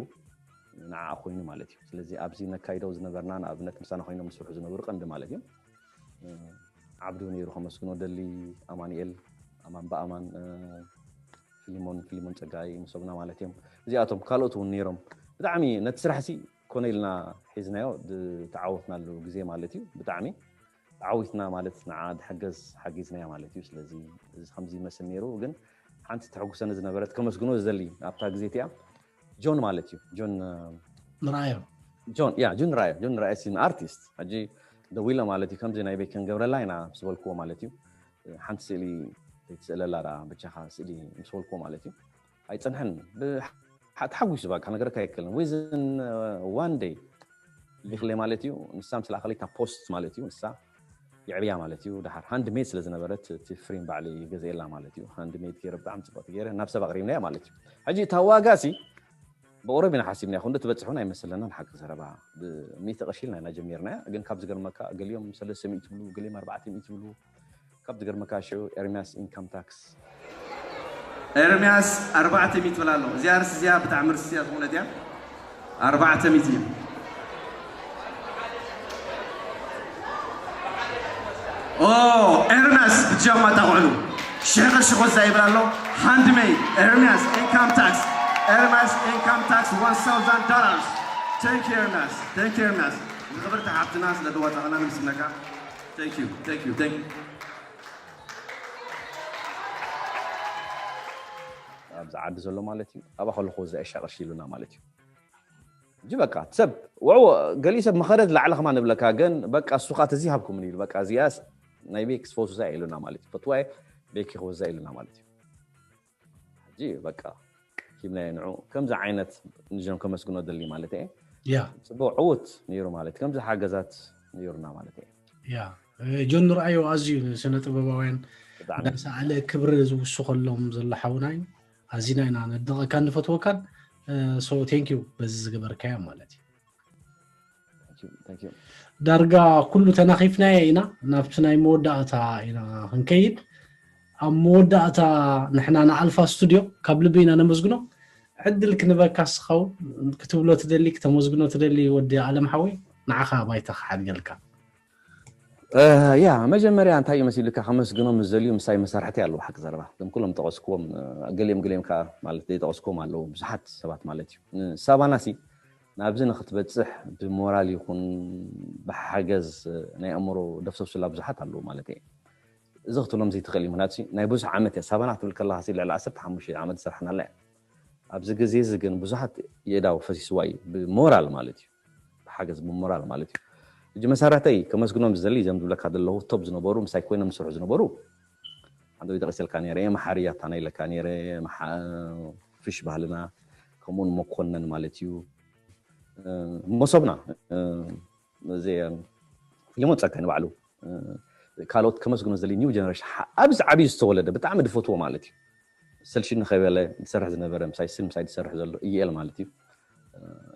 ንዓ ኮይኑ ማለት እዩ። ስለዚ ኣብዚ ነካይደው ዝነበርና ንኣብነት ምሳና ኮይኖም ዝስርሑ ዝነበሩ ቀንዲ ማለት እዩ። ዓብዱ ነይሩ ከመስግኖ ደሊ ኣማንኤል ኣማን ብኣማን ፊሊሞን ፊሊሞን ፀጋይ ምሶምና ማለት እዮም። እዚኣቶም ካልኦት እውን ነይሮም ብጣዕሚ ነቲ ስራሕ ሲ ኮነ ኢልና ሒዝናዮ ዝተዓወትናሉ ግዜ ማለት እዩ። ብጣዕሚ ተዓዊትና ማለት ንዓ ድሕገዝ ሓጊዝናዮ ማለት እዩ። ስለዚ እዚ ከምዚ ይመስል ነይሩ። ግን ሓንቲ ተሐጉሰኒ ዝነበረት ከመስግኖ ዝደሊ ኣብታ ግዜ እቲኣ ጆን ማለት እዩ ጆን ንርኣዮ ጆን ያ ጆን ራዮ ጆን ራዮ ሲን ኣርቲስት ሕጂ ደዊለ ማለት እዩ ከምዚ ናይ ቤት ክንገብረላ ኢና ምስ በልክዎ ማለት እዩ። ሓንቲ ስእሊ ትስእለላ ዳ ብቻኻ ስእሊ ምስ በልክዎ ማለት እዩ። ኣይፀንሐን ተሓጒሱ ባካ ነገረካ ኣይክልን ዊዝን ዋን ደይ ይኽለ ማለት እዩ። ንሳ ምስ ላእኸለይ እታ ፖስት ማለት እዩ ንሳ የዕብያ ማለት እዩ። ድሓር ሃንድ ሜድ ስለ ዝነበረት እቲ ፍሬም ባዕለይ ገዝኤላ ማለት እዩ። ሃንድ ሜድ ገይረ ብጣዕሚ ፅብቕቲ ገይረ ናብ ሰብ ኣቕሪብናያ ማለት እዩ። ሕጂ እታ ዋጋ ሲ ብቑሩብ ኢና ሓሲብናያ ክንዲ ትበፅሕ እውን ኣይመሰለናን ሓቂ ዘረባ ብሚእቲ ቅርሺ ኢልና ኢና ጀሚርናያ። ግን ካብ ዝገርመካ ገሊኦም ሰለስተ ሚእቲ ይብሉ ገሊኦም ኣርባዕተ ሚእቲ ይብሉ። ካብ ዝገርመካ ሽዑ ኤርሚያስ ኢንካም ታክስ ኤርሚያስ ኣርባዕተ ሚእቲ ይብል ኣሎ። እዚኣ ርስ እዚኣ ብጣዕሚ ርስ እያ ዝኾነት እያ ኣርባዕተ ሚእቲ እዩ። ኦ ኤርሚያስ ብጃማ ጣቑዕሉ ሽሕ ቅርሺ ኮዛ ይብል ኣሎ። ሃንድሜድ ኤርሚያስ ኢንካም ታክስ ኤርሚያስ ኢንካም ታክስ one thousand dollars። Thank you ኤርሚያስ thank you ኤርሚያስ ንክብርቲ ሓብትና ስለ ዝወፀኸና ንምስግነካ። Thank you thank you thank you። ኣብዚ ዓዲ ዘሎ ማለት እዩ። ኣብኣ ከለኹ እዚ ኣይሻ ቅርሺ ኢሉና ማለት እዩ። እጂ በቃ ሰብ ወዕዎ ገሊኡ ሰብ መኸረት ላዕሊ ከማ ንብለካ ግን በቃ እሱ ካ ተዚ ሃብኩምኒ ኢሉ በቃ እዚኣስ ናይ ቤክ ክፈውሱ ዛ ኢሉና ማለት እዩ። ፈትዋየ ቤክ ክፈውሱ ዛ ኢሉና ማለት እዩ። ሕጂ በቃ ሂብናዮ ንዑ ከምዚ ዓይነት ንዞም ከመስግኖ ደሊ ማለት እየ። ያ ፅቡቅ ዕውት ነይሩ ማለት እዩ። ከምዚ ሓገዛት ነይሩና ማለት እየ። ያ ጆን ንርኣዮ ኣዝዩ ንስነ ጥበባውያን ብጣዕሚ እንዳሰኣለ ክብሪ ዝውስኸሎም ዘሎ ሓውና እዩ። ኣዚና ኢና ነድንቐካን ንፈትወካን። So thank you በዚ ዝገበርካዮ ማለት እዩ። Thank you, thank you። ዳርጋ ኩሉ ተናኺፍናዮ ኢና ናብቲ ናይ መወዳእታ ኢና ክንከይድ። ኣብ መወዳእታ ንሕና ንኣልፋ ስቱድዮ ካብ ልቢ ኢና ነመስግኖ። ዕድል ክንበካ ስኻው ክትብሎ ትደሊ ክተመስግኖ ትደሊ ወዲ ኣለም ሓወይ ንዓኻ ባይታ ክሓድገልካ። ያ መጀመርያ እንታይ እዩ መሲልካ ከመስግኖም ዝደልዩ ምሳይ መሳርሕቲ ኣለዉ ሓቂ ዘረባ እዞም ኩሎም ጠቐስክዎም ገሊኦም ገሊኦም ከዓ ማለት ዘይጠቐስክዎም ኣለዉ ብዙሓት ሰባት ማለት እዩ። ንሳባና ሲ ናብዚ ንክትበፅሕ ብሞራል ይኹን ብሓገዝ ናይ ኣእምሮ ደፍሰሱላ ብዙሓት ኣለዉ ማለት እየ። እዚ ክትብሎም ዘይትኽእል እዩ ምክንያቱ ናይ ብዙሕ ዓመት እያ ሳባና ክትብል ከለካ ልዕሊ ዓሰርተ ሓሙሽተ ዓመት ዝሰርሐናላ እያ። ኣብዚ ግዜ እዚ ግን ብዙሓት የእዳው ፈሲስዋ እዩ ብሞራል ማለት እዩ። ሓገዝ ብሞራል ማለት እዩ። ሕጂ መሳርሕተይ ከመስግኖም ዝደሊ እዞም ዝብለካ ዘለዉ ቶብ ዝነበሩ ምሳይ ኮይኖም ዝሰርሑ ዝነበሩ፣ ሓንቲ ጠቂሰልካ ነይረ፣ መሓሪ ኣታና ኢለካ ነይረ፣ ፍሽ ባህልና፣ ከምኡውን መኮነን ማለት እዩ፣ መሶብና፣ እዚ ፊልሞን ጸጋይ ንባዕሉ፣ ካልኦት ከመስግኖ ዝደሊ ኒው ጀነሬሽን፣ ኣብዚ ዓብዩ ዝተወለደ ብጣዕሚ ዝፈትዎ ማለት እዩ። ሰልሽኒ ከይበለ ዝሰርሕ ዝነበረ ምሳይ ስን ምሳይ ዝሰርሕ ዘሎ እየል ማለት እዩ።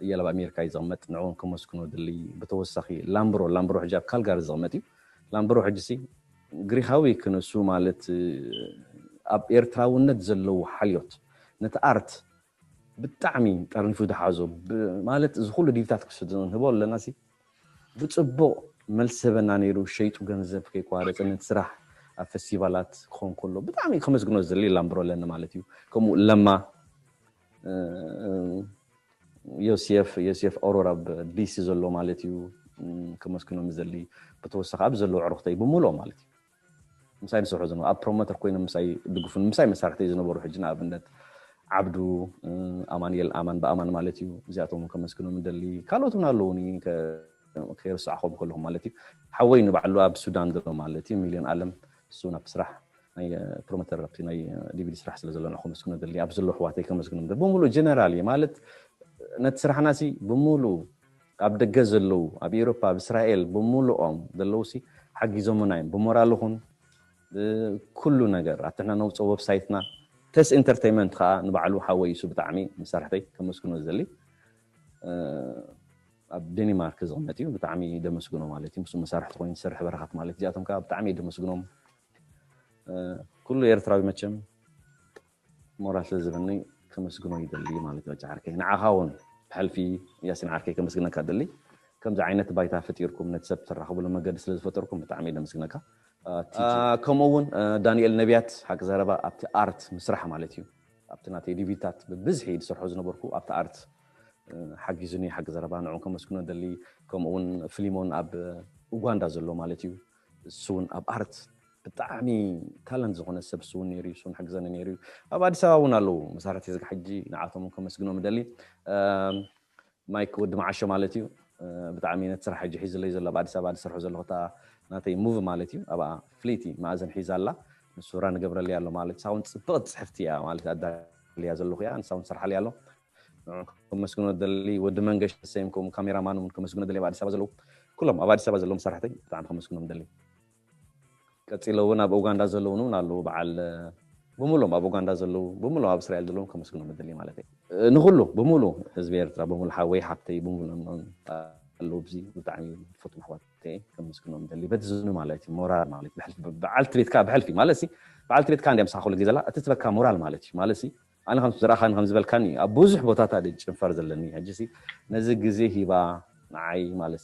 እየል ኣብ ኣሜሪካ እዩ ዝቕመጥ፣ ንዕኡን ከመስግኖ ድሊ። ብተወሳኺ ላምብሮ፣ ላምብሮ ሕጂ ኣብ ካልጋሪ ዝቕመጥ እዩ። ላምብሮ ሕጂ ሲ ግሪኻዊ ክንሱ ማለት ኣብ ኤርትራውነት ዘለዎ ሓልዮት ነቲ ኣርት ብጣዕሚ ጠርኒፉ ዝሓዞ ማለት እዚ ኩሉ ዲቪታት ክስድንህቦ ኣለና ሲ ብፅቡቕ መልሲ ህበና ነይሩ። ሸይጡ ገንዘብ ከይቋረፀ ነቲ ስራሕ ኣብ ፈስቲቫላት ክኾን ከሎ ብጣዕሚ ከመስግኖ ዝደሊ ላምብሮ ኣለኒ ማለት እዩ። ከምኡ ለማ ዮሴፍ ዮሴፍ ኦሮር ኣብ ዲሲ ዘሎ ማለት እዩ። ከመስግኖም ዝደሊ ብተወሳኺ ኣብ ዘለዉ ኣዕሩኽተይ ብምልኦም ማለት እዩ። ምሳይ ዝሰርሑ ዝነበሩ ኣብ ፕሮሞተር ኮይኖም ምሳይ ድግፉን ምሳይ መሳርሕተይ ዝነበሩ ሕጂ ንኣብነት ዓብዱ ኣማንኤል ኣማን ብኣማን ማለት እዩ። እዚኣቶም ከመስግኖም እንደሊ ካልኦት እውን ኣለውኒ ከይርስዓኹም ከለኹም ማለት እዩ። ሓወይ ንባዕሉ ኣብ ሱዳን ዘሎ ማለት እዩ ሚልዮን ኣለም እሱ ናብ ስራሕ ናይ ፕሮሞተር ኣብቲ ናይ ዲቪዲ ስራሕ ስለ ዘሎ ንዑ ከመስግኖ ደሊ ኣብ ዘሎ ኣሕዋተይ ከመስግኖም ደሊ ብምሉእ ጀነራል ማለት ነቲ ስራሕና ሲ ብምሉእ ኣብ ደገ ዘለዉ ኣብ ኤውሮፓ ኣብ እስራኤል ብምሉኦም ዘለዉ ሲ ሓጊዞምና እዮም ብሞራል ይኹን ኩሉ ነገር ኣብቲ ሕና ነውፅኦ ዌብሳይትና ተስ ኢንተርቴይመንት ከዓ ንባዕሉ ሓወይ እሱ ብጣዕሚ መሳርሕተይ ከመስግኖ ዝደሊ ኣብ ዴኒማርክ ዝቕመጥ እዩ ብጣዕሚ ደመስግኖ ማለት እዩ ምስ መሳርሕቲ ኮይኑ ዝሰርሕ በረኸት ማለት እዚኣቶም ከዓ ብጣዕሚ ደመስግኖም ኩሉ ኤርትራዊ መቸም ሞራል ስለ ዝበኒ ከመስግኖ ይደሊ ማለት እዩ። ዓርከይ ንዓኻ እውን ብሕልፊ ያሲን ዓርከይ ከመስግነካ ደሊ ከምዚ ዓይነት ባይታ ፈጢርኩም ነቲ ሰብ ትራኸብሉ መገዲ ስለ ዝፈጠርኩም ብጣዕሚ እየ ደመስግነካ። ከምኡ እውን ዳንኤል ነቢያት ሓቂ ዘረባ ኣብቲ ኣርት ምስራሕ ማለት እዩ ኣብቲ ናተይ ዲቪታት ብብዝሒ ዝሰርሖ ዝነበርኩ ኣብቲ ኣርት ሓጊዙኒ ሓቂ ዘረባ ንዑ ከመስግኖ ደሊ። ከምኡ እውን ፍሊሞን ኣብ ኡጋንዳ ዘሎ ማለት እዩ እሱ እውን ኣብ ኣርት ብጣዕሚ ታለንት ዝኾነ ሰብ እሱ እውን ነይሩ እዩ እሱ እውን ሓግዘኒ ነይሩ እዩ። ኣብ ኣዲስ ኣበባ እውን ኣለዉ መሳርሕቲ ዝጋ ሕጂ ንዓቶም ከመስግኖም ደሊ። ማይክ ወዲ መዓሾ ማለት እዩ ብጣዕሚ ነቲ ስራሕ ሕጂ ሒዝለይ ዘሎ ኣብ ኣዲስ ኣበባ ዝሰርሑ ዘለኹ እታ ናተይ ሙቭ ማለት እዩ ኣብኣ ፍለይቲ መኣዘን ሒዛ ኣላ ንሱ ራ ንገብረለይ ኣሎ ማለት ሳውን ፅብቕቲ ፅሕፍቲ እያ ማለት ኣዳልያ ዘለኹ እያ ንሳውን ሰርሓለይ ኣሎ ንዑ ከመስግኖ ደሊ ወዲ መንገሽ ሰይም ከምኡ ካሜራማን እውን ከመስግኖ ደሊ ኣብ ኣዲስ ኣበባ ዘለዉ ኩሎም ኣብ ኣዲስ ኣበባ ዘለዉ መሳርሕተይ ብጣዕሚ ከመስግኖም ደሊ ቀፂሎ እውን ኣብ ኡጋንዳ ዘለውን እውን ኣለዉ በዓል ብምሎም ኣብ ኡጋንዳ ዘለዉ ብምሎም ኣብ እስራኤል ዘለዉ ከመስግኖም ደሊ ማለት እዩ ንኩሉ ብምሉ ህዝቢ ኤርትራ ብምሉ ሓወይ ሓብተይ ብምሉ ኣለዉ ብዚ ብጣዕሚ ዝፈትዎም ኣሕዋት ከመስግኖም ደሊ በቲ ዝኑ ማለት እዩ ሞራል ማለት በዓልቲ ቤትካ ብሕልፊ ማለት በዓልቲ ቤትካ እንዲያ ምሳኻ ኩሉ ግዜ ዘላ እቲ ትበካ ሞራል ማለት እዩ ማለት ኣነ ከም ዝረኣኻኒ ከም ዝበልካኒ ኣብ ብዙሕ ቦታታት ጭንፈር ዘለኒ ሕጂ ነዚ ግዜ ሂባ ንዓይ ማለት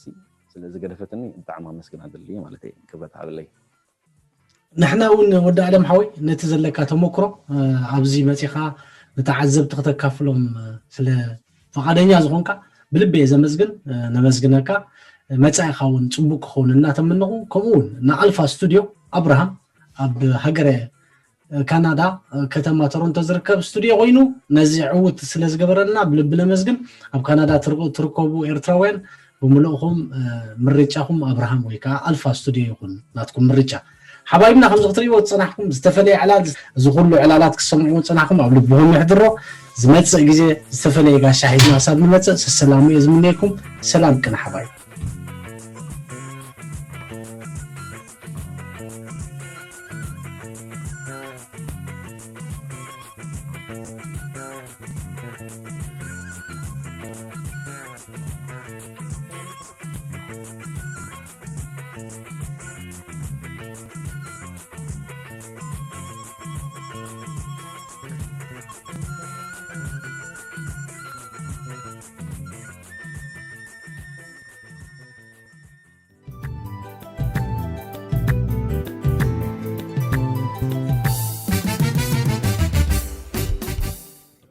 ስለ ዝገደፈትኒ ብጣዕሚ ኣመስግና ደሊ ማለት ክብረት ሃበለይ። ንሕና እውን ወዲ ኣለም ሓወይ ነቲ ዘለካ ተመክሮ ኣብዚ መፂኻ ንተዓዘብቲ ክተካፍሎም ስለ ፈቓደኛ ዝኾንካ ብልቢ እየ ዘመስግን ነመስግነካ። መፃኢኻ እውን ፅቡቅ ክኸውን እናተመነኹ ከምኡ እውን ንኣልፋ ስቱድዮ ኣብርሃም ኣብ ሃገረ ካናዳ ከተማ ቶሮንቶ ዝርከብ ስቱድዮ ኮይኑ ነዚ ዕውት ስለ ዝገበረልና ብልቢ ነመስግን። ኣብ ካናዳ ትርከቡ ኤርትራውያን ብምልእኹም ምርጫኹም ኣብርሃም ወይ ከዓ ኣልፋ ስቱድዮ ይኹን ናትኩም ምርጫ። ሓባይብና ከምዚ ክትርእይዎ ዝፀናሕኩም ዝተፈለየ ዕላል እዚ ኩሉ ዕላላት ክሰምዕዎ ዝፀናሕኩም ኣብ ልብኹም ይሕድሮ። ዝመፅእ ግዜ ዝተፈለየ ጋሻ ሒዝና ክሳብ ንመፅእ ሰሰላሙ እየ ዝምነየኩም። ሰላም ቅን ሓባይብ።